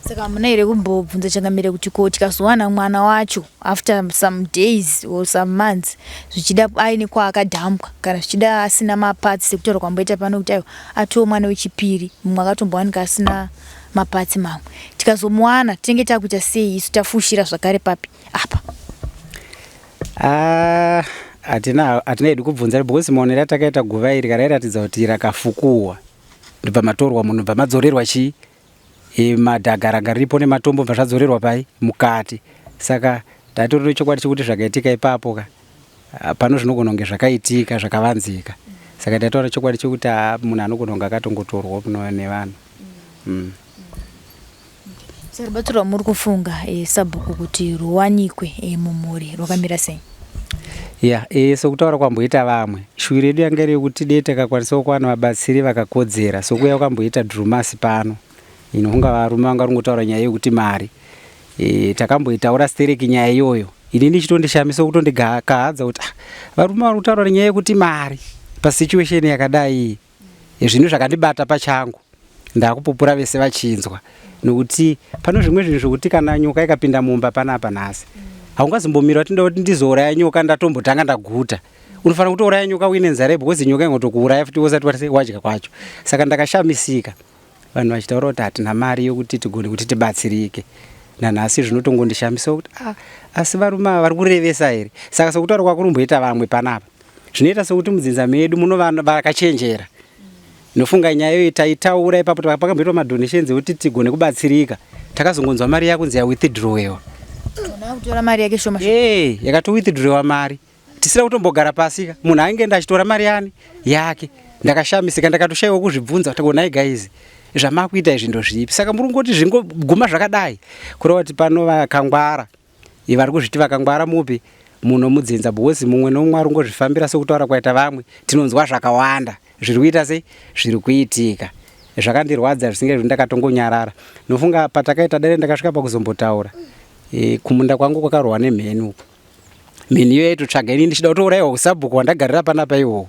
Saka hamuna here kumbobvunza changamire kuti ko tikazowana mwana wacho after some days or some months, zvichida aine kwaakadhambwa, kana zvichida asina maparts, sekutaura kwamboita pano kuti aiwa, atoo mwana wechipiri, mumwe akatombowanika asina maparts mamwe, tikazomuwana tinenge takuita sei isu, tafushira zvakare papi apa? Ah, hatina hedu kubvunza, because maonero atakaita guva iri karairatidza kuti rakafukuwa, ndobva matorwa munhu, bva madzorerwa chii, madhaga ranga riripo nematombo, bva zvadzorerwa pai mukati. Saka ndatori nechokwadi chekuti zvakaitika ipapo ka pano zvinogona kunge zvakaitika zvakavanzika. Saka ndataura chokwadi chekuti munhu anogona kunge akatongotorwa nevanhu. Saka rubatsiro rwamuri kufunga sabhuku kuti ruwanikwe mumhuri rwakamira sei? Ya, sokutaura kwamboita vamwe, shuwiro yedu yanga iri yekuti dei takakwanisawo kuwana vabatsiri vakakodzera, sokuuya kwamboita Drewmas pano. Inofunga varume vanga ringotaura nyaya yekuti mari, takamboitaura stereki nyaya iyoyo. Ini ndichitondishamisa, kutondikahadza kuti, ah, varume vari kutaura nyaya yekuti mari pasituation yakadai iyi. Zvinhu zvakandibata pachangu. Ndakupupura vese vachinzwa nokuti pano zvimwe zvinhu zvokuti kana nyoka ikapinda mumba panapa nhasi haungazombomira kuti ndoda kuti ndizouraya nyoka ndatombotanga ndaguta. Unofanira kutouraya nyoka uine nzara because nyoka ingotokuuraya futi usati wati wadya kwacho. Saka ndakashamisika vanhu vachitaura kuti hatina mari yokuti tigone kuti tibatsirike. Nanhasi zvinotongondishamisa kuti ah, asi varume ava vari kurevesa here? Saka sokutaura kwakurumboita vamwe panapa zvinoita sekuti mudzinza medu muno vanhu vakachenjera. Ndofunga nyaya iyoyi taitaura ipapo pakamboitwa madonations ekuti tigone kubatsirika. Takazongonzwa mari yakunzi ya withdrawewa. Tona kutora mari yake shoma shoma. Eh, yakato withdrawewa mari. Tisina kutombogara pasi ka. Munhu ainge achitora mari yani yake. Ndakashamisika ndakatoshaiwa kuzvibvunza kuti konai guys zvamakuita izvi ndozvipi. Saka muri kungoti zvingoguma zvakadai. Kureva kuti pano vakangwara. Vari kuzviti vakangwara mupi muno mudzinza because mumwe nomumwe ari kungozvifambira sokutaura kwaita vamwe. Tinonzwa zvakawanda zviri kuita sei zviri kuitika. Zvakandirwadza zvisingaiti ndakatongonyarara. Nofunga patakaita dare ndakasvika pakuzombotaura. E, kumunda kwangu kwakarohwa nemheni uko. Mheni iyo yaitotsvaga ini ndichida kutourayiwa usabhuku hwandagarira panapa iwowo.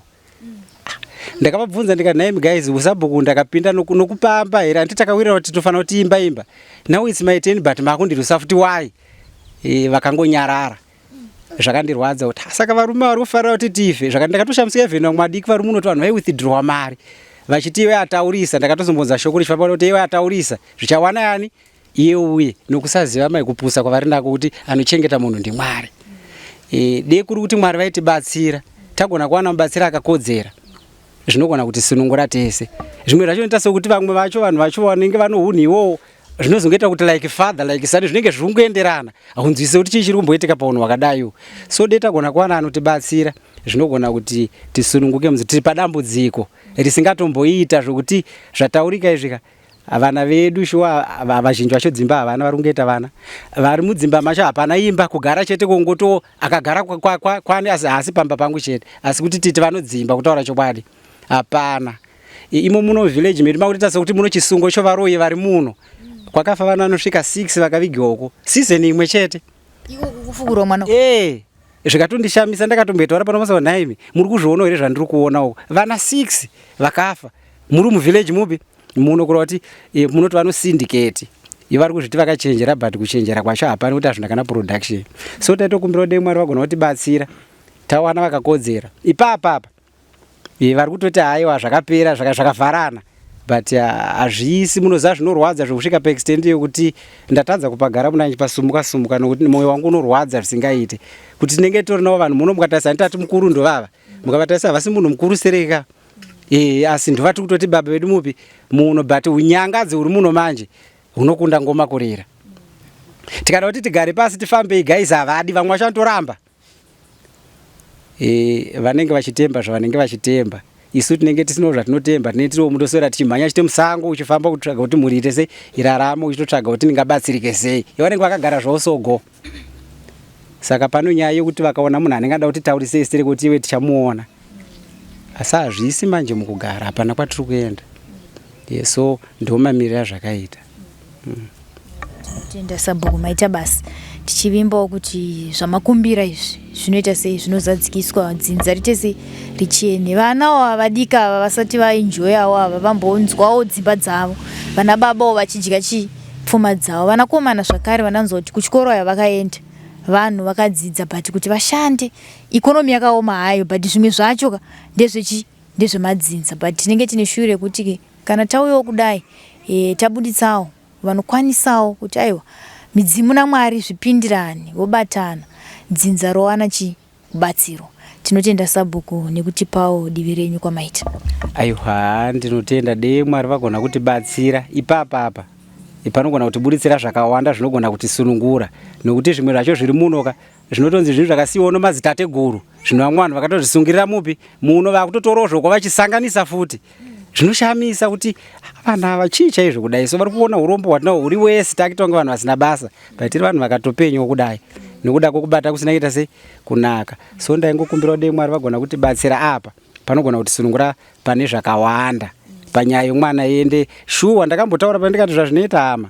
Ndakavabvunza ndikati nhaimi guys usabhuku ndakapinda nokupamba here handiti takawirira kuti tofanira kuti imba imba. Now it's my turn but makundirwisa futi why? E, vakangonyarara. Zvakandirwadza kuti ah, saka varume vari kufarira kuti tife. Zvaka ndakatoshamisika even vamwe vadiki vari muno kuti vanhu vaiwithdrawa mari. Vachiti iwe ataurisa ndakatozombonza shoko richifamba kuti iwe ataurisa zvichawana yani iye uye nokusaziva mai kupusa kwavari nako kuti anochengeta munhu ndiMwari. E, dei kuri kuti Mwari vaitibatsira tagona kuwana mubatsiri akakodzera zvinogona kutisunungura tese. Zvimwe zvacho inoita sekuti vamwe vacho vanhu vacho vanenge vanohunhu iwowo zvinozongoita kuti like father like son zvinenge zviri kungoenderana haunzwise kuti chii chiri kumboitika paunhu hwakadai uhu. So dei tagona kuwana anotibatsira zvinogona kuti tisununguke mudzi tiri padambudziko risingatomboita zvokuti zvataurika izvika Vana vedu shuwa vazhinji vacho dzimba havana vari kungoita vana vari mudzimba macho hapana imba kugara chete kongoto akagara kwani asi haasi pamba pangu chete asi kuti titi vanodzimba kutaura chokwadi hapana imo muno village medu makutoita sekuti muno chisungo chovaroyi vari muno kwakafa vana vanosvika 6 vakavigiwa uko season imwe chete iko kufukurwa mwana eh zvikatondishamisa ndakatomboitaura pano masa nhaimi muri kuzviona here zvandiri kuona uko vana 6 vakafa muri muvillage mupi muno kureva kuti eh, munoti vanosyndicate vari kuzviti vakachenjera but kuchenjera kwacho hapana kuti hazvina kana production so taitokumbira kuti dei mwari vagona kutibatsira tawana vakakodzera ipapapa eh, vari kutoti haiwa zvakapera zvakavharana but ah, hazvisi munoziva zvinorwadza zvekusvika paextend yekuti ndatadza kupagara muna pasumuka sumuka nokuti mwoyo wangu unorwadza zvisingaite kuti tinenge titori navo vanhu muno mukatarisa nditati mukuru ndovava mukavatarisa havasi munhu mukuru sereka e, asi ndovati kutoti baba vedu mupi muno but unyangadzi uri muno manje hunokunda ngoma kurira tikada kuti tigare pasi tifambei guys havadi vamwe vacho vanotoramba e, vanenge vachitemba zvavanenge vachitemba isu tinenge tisinawo zvatinotemba tinenge tiriwo mutoswera tichimhanya chite musango uchifamba kutsvaga kuti mhuri ite sei iraramo uchitotsvaga kuti ndingabatsirike sei vanenge vakagara zvavo sogo saka pano nyaya yekuti vakaona munhu anenge ada kuti taurisei sere kuti iwe tichamuona asi hazvisi manje mukugara hapana kwatiri kuenda yeah, so ndomamirira zvakaita mm. Tenda sabhuku maita basa tichivimbawo kuti zvamakumbira izvi zvinoita sei zvinozadzikiswa dzinza riite sei richene vanawo ava vadiki ava vasati vaenjoyawo ava vambonzwawo dzimba dzavo vana babawo vachidya chii pfuma dzavo vanakomana zvakare vananzwa kuti kuchikoro aya vakaenda vanhu vakadzidza but kuti vashande ikonomi yakaoma hayo but zvimwe zvacho ka ndezvechi ndezvemadzinza but tinenge tine shure rekuti kana tauyawo kudai e, tabuditsawo vanokwanisawo kuti aiwa midzimu namwari zvipindirane vobatana dzinza rowana chii kubatsirwa. Tinotenda sabhuku nekutipawo divi renyu kwamaita. Aiwa ndinotenda dei Mwari vagona kutibatsira ipapa apa panogona kutiburitsira zvakawanda zvinogona kutisunungura nokuti zvimwe zvacho zviri muno ka zvinotonzi zvinhu zvakasiyiwa nomadzitateguru zvino vamwe vanhu vakatozvisungirira mupi muno vakutotorawo zvokwa vachisanganisa futi Zvinoshamisa kuti vanhu ava chii chaizvo kudai so vari kuona urombo hwatinahwo huri wese takuita kunge vanhu vasina basa but tiri vanhu vakatopenyawo kudai nekuda kwekubata kusina kuita sei kunaka so ndaingokumbirawo dei Mwari vagona kutibatsira apa panogona kutisunungura pane zvakawanda panyaya yemwana ende shuwa ndakambotaura pandikati zvazvinoita hama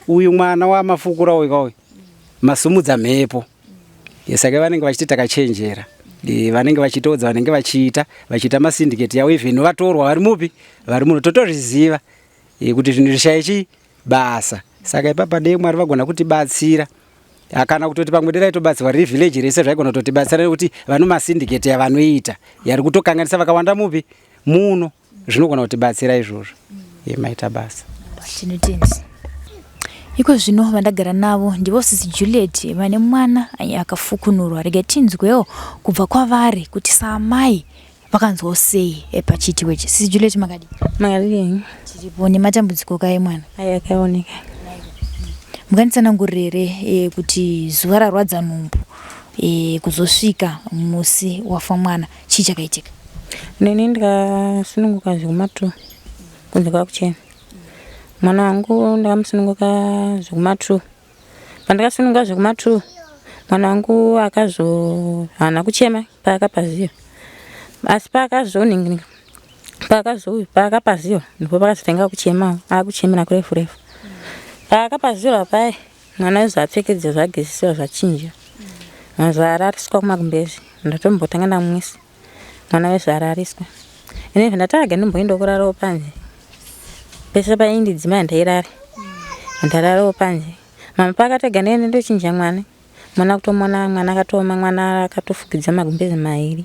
uyu mwana wamafukura uyu kauyu masumudza mhepo Saka vanenge vachiti takachenjera e, vanenge vachitoudza vanenge vachiita vachiita masindiketi yavo even vatorwa vari mupi vari muno totozviziva e, kuti zvinhu zvishaye chii basa. Saka ipapa dei Mwari vagona kutibatsira kana kutoti pamwe dai raitobatsirwa riri village rese zvaigona kutotibatsira nekuti vano masyndicate yavanoita yari kutokanganisa vakawanda mupi muno zvinogona kutibatsira izvozvo. Maita basa. Tinotenda. Iko zvino vandagara navo ndivo sisi Juliet vane mwana akafukunurwa. Rega tinzwewo kubva kwavari kuti saamai vakanzwawo sei pachiitiko ichi. Sisi Juliet makadii? Makadii? Tiripo nematambudziko kaye mwana. Ayi akaoneka. Munganditsanangurire here e, kuti zuva rarwadza nhumbu e, kuzosvika musi wafa mwana chii chakaitika? Nini ndikasununguka zvekumatu kunze kwakuchena. Mwana wangu ndakamusununguka zvekumatu. Pandakasununguka zvekumatu mwana wangu akazo haana kuchema paakapaziva. Asi paakazoningirika paakazouya paakapaziva ndipo pakazotanga kuchema akuchemera kurefu refu. Paakapaziva paye mwana zvapfekedzwa zvagezisiwa zvachinja. Zvarariswa kumagumbezi ndatombotanga ndamwisa. Mwana wese arariswa. Ini ndataga ndimboenda kurarawo panze. Pese paindidzima ndairara. Ndararawo panze. Mama pakatega ndiende ndochinja mwana. Mwana kutomona mwana akatooma mwana akatofukidza magumbezi mairi.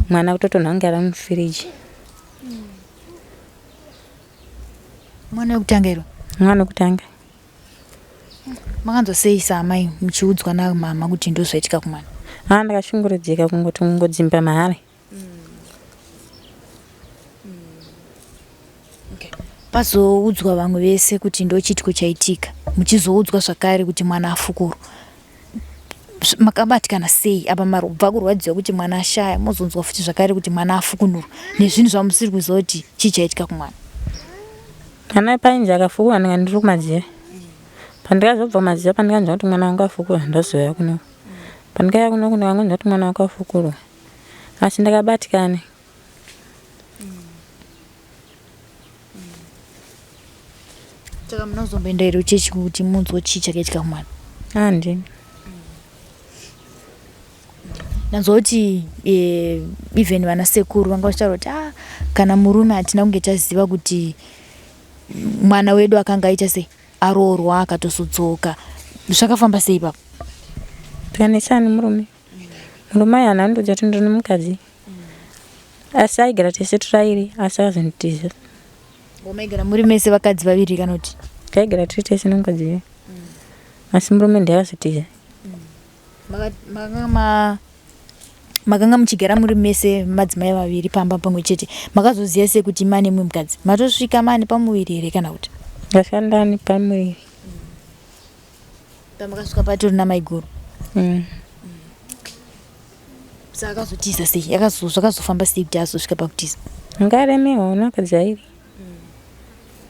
Mwana kutotonha kunge ari mufiriji. Mwana wekutanga iro? Mwana wekutanga. Makanzwa sei saamai muchiudzwa namama kuti ndozvaitika kumwana? Ah, ndakashungurudzika kungoti kungodzimba mahara. Okay. Pazoudzwa vamwe vese kuti ndochiitiko chaitika, muchizoudzwa zvakare kuti mwana afukurwa. Makabatikana sei apa marubva kurwadziwa kuti mwana ashaya mozonzwa futi zvakare kuti mwana afukunurwa nezvinhu zvamusiri kuziva kuti chii chaitika kumwana? Mwana painzi akafukurwa ndanga ndiri kumadziva. Pandikazobva kumadziva pandikanzwa kuti mwana wangu afukurwa ndozouya kuno. Pandikauya kuno ndakangonzwa kuti mwana wangu afukurwa. Asi ndakabatikana. Saka munozomboenda here kuchechi kuti munzwe chii chakaitika kumwana? Handina. Ndanzwa kuti eh, even vana sekuru vanga vachitaura kuti ah, kana murume hatina kunge taziva kuti mwana wedu akanga aita sei aroorwa akatozodzoka zvakafamba sei ipapo? Tikanetsana nemurume. Murume aya haana kundiudza kuti ndiri nemukadzi. Asi aigara tese tiri asi akazonditiza. Maigara muri mese vakadzi vaviri kana kuti? Taigara tiri tese nemukadzi uya. Asi murume ndiye akazotiza. Makanga muchigara muri mese madzimai vaviri pamba pamwe chete. Makazoziva sei kuti mane mumwe mukadzi? Matosvika mane pamuviri here kana kuti? Ndasvika ndane pamuviri. Pamakasvika patori namaiguru. Saka akazotiza sei? Zvakazofamba sei kuti azosvika pakutiza? Ngaremerwa nevakadzi vairi.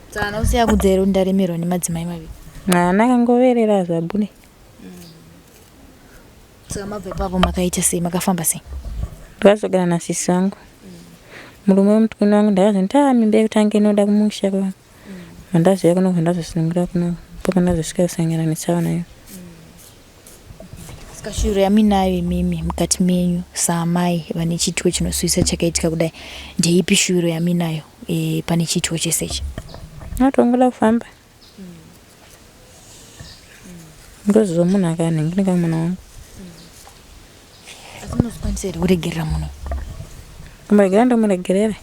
Saka haana kusiya akudza here kuti ndaremerwa nemadzimai maviri? Haana akangoverera zvabude. Saka mabva ipapo makaita sei? Makafamba sei? Ndakazogara nasisi vangu. Murume wemutukuni wangu ndakazonti ah mimba yekutanga inoda kumusha kwa. Mandazouya kuno ndazosunungura kuno. Ndipo pandazosvika kusangana netsaona iyo. Saka shuviro yamuinayo imimi mukati menyu saamai vane chiitiko chinosuwisa chakaitika kudai ndeipi shuviro yamuinayo e, pane chiitiko chese ichi? Atongoda kufamba. Ngoziva munhu akanhinginika mwana wangu. Asi munozokwanisa here kuregerera munhu? Kumuregerera ndomuregerera.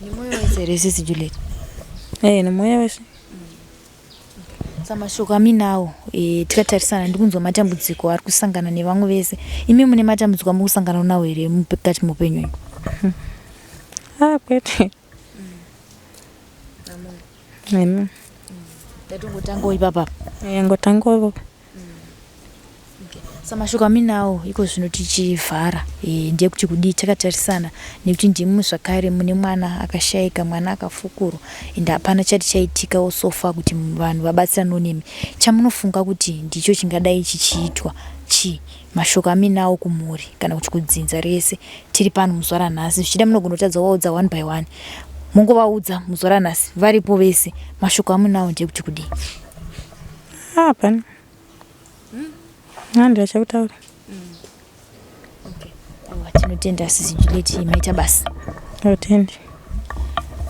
Nemwoyo wese here sisi Juliet? Eh, nemwoyo wese. Samashoko aminawo e, tikatarisana ndikunzwa matambudziko ari kusangana nevamwe vese. Imi mune matambudziko amuri kusangana nawo here mukati meupenyu hwenyu? Ah, kwete. Amen. Ndatongotangawo ipapa. Eh, ngotangawo ipapa. Samashoko aminawo iko zvino tichivhara e, ndeyekuti kudii takatarisana nekuti ndimi zvakare mune mwana akashaika mwana akafukurwa ende hapana chati chaitikawo so far kuti vanhu vabatsiranewo nemi. Chamunofunga kuti ndicho chingadai chichiitwa chii? Mashoko aminawo kumhuri kana kuti kudzinza rese tiri pano muzuva ranhasi zvichida munogona kutadza kuvaudza one by one mongovaudza muzuva ranhasi varipo vese mashoko amunawo ndeyekuti kudii? Hapana. Handina chekutaura. Okay. Tinotenda sisi Juliet maita basa. Otende.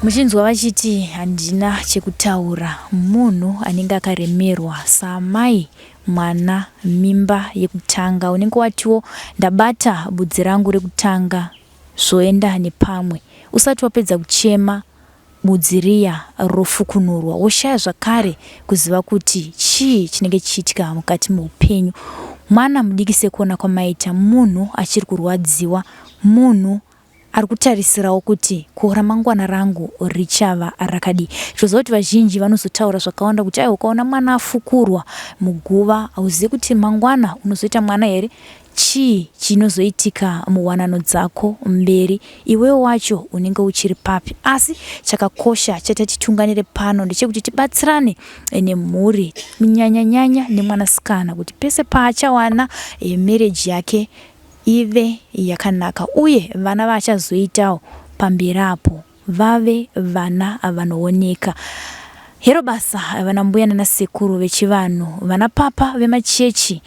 Muchinzwa vachiti handina chekutaura, munhu anenge akaremerwa saamai mwana mimba yekutanga unenge watiwo ndabata budzi rangu rekutanga zvoenda nepamwe. Usati wapedza kuchema budzi riya rofukunurwa woshaya zvakare kuziva kuti chii chinenge chichiitika mukati meupenyu. Mwana mudiki sekuona kwamaita munhu achiri kurwadziwa, munhu ari kutarisirawo kuti ko ramangwana rangu richava rakadii. Tinoziva kuti vazhinji vanozotaura zvakawanda kuti aiwa ukaona mwana afukurwa muguva hauzivi kuti mangwana unozoita mwana here Chii chinozoitika muwanano dzako mberi iwewe wacho unenge uchiri papi? Asi chakakosha chatati tiunganire pano ndechekuti tibatsirane nemhuri kunyanya-nyanya nemwanasikana kuti pese paachawana marriage yake ive yakanaka uye vana vaachazoitawo pamberi apo vave vana vanooneka. Hero basa vana mbuya nana sekuru vechivanhu, vana papa vemachechi,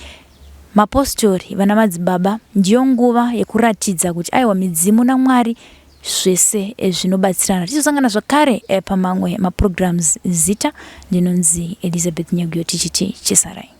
mapostori, vana madzibaba, ndiyo nguva yekuratidza kuti aiwa midzimu naMwari zvese zvinobatsirana. Tichizosangana zvakare pamamwe maprograms. Zita ndinonzi Elizabeth Nyaguyo tichiti chisarai.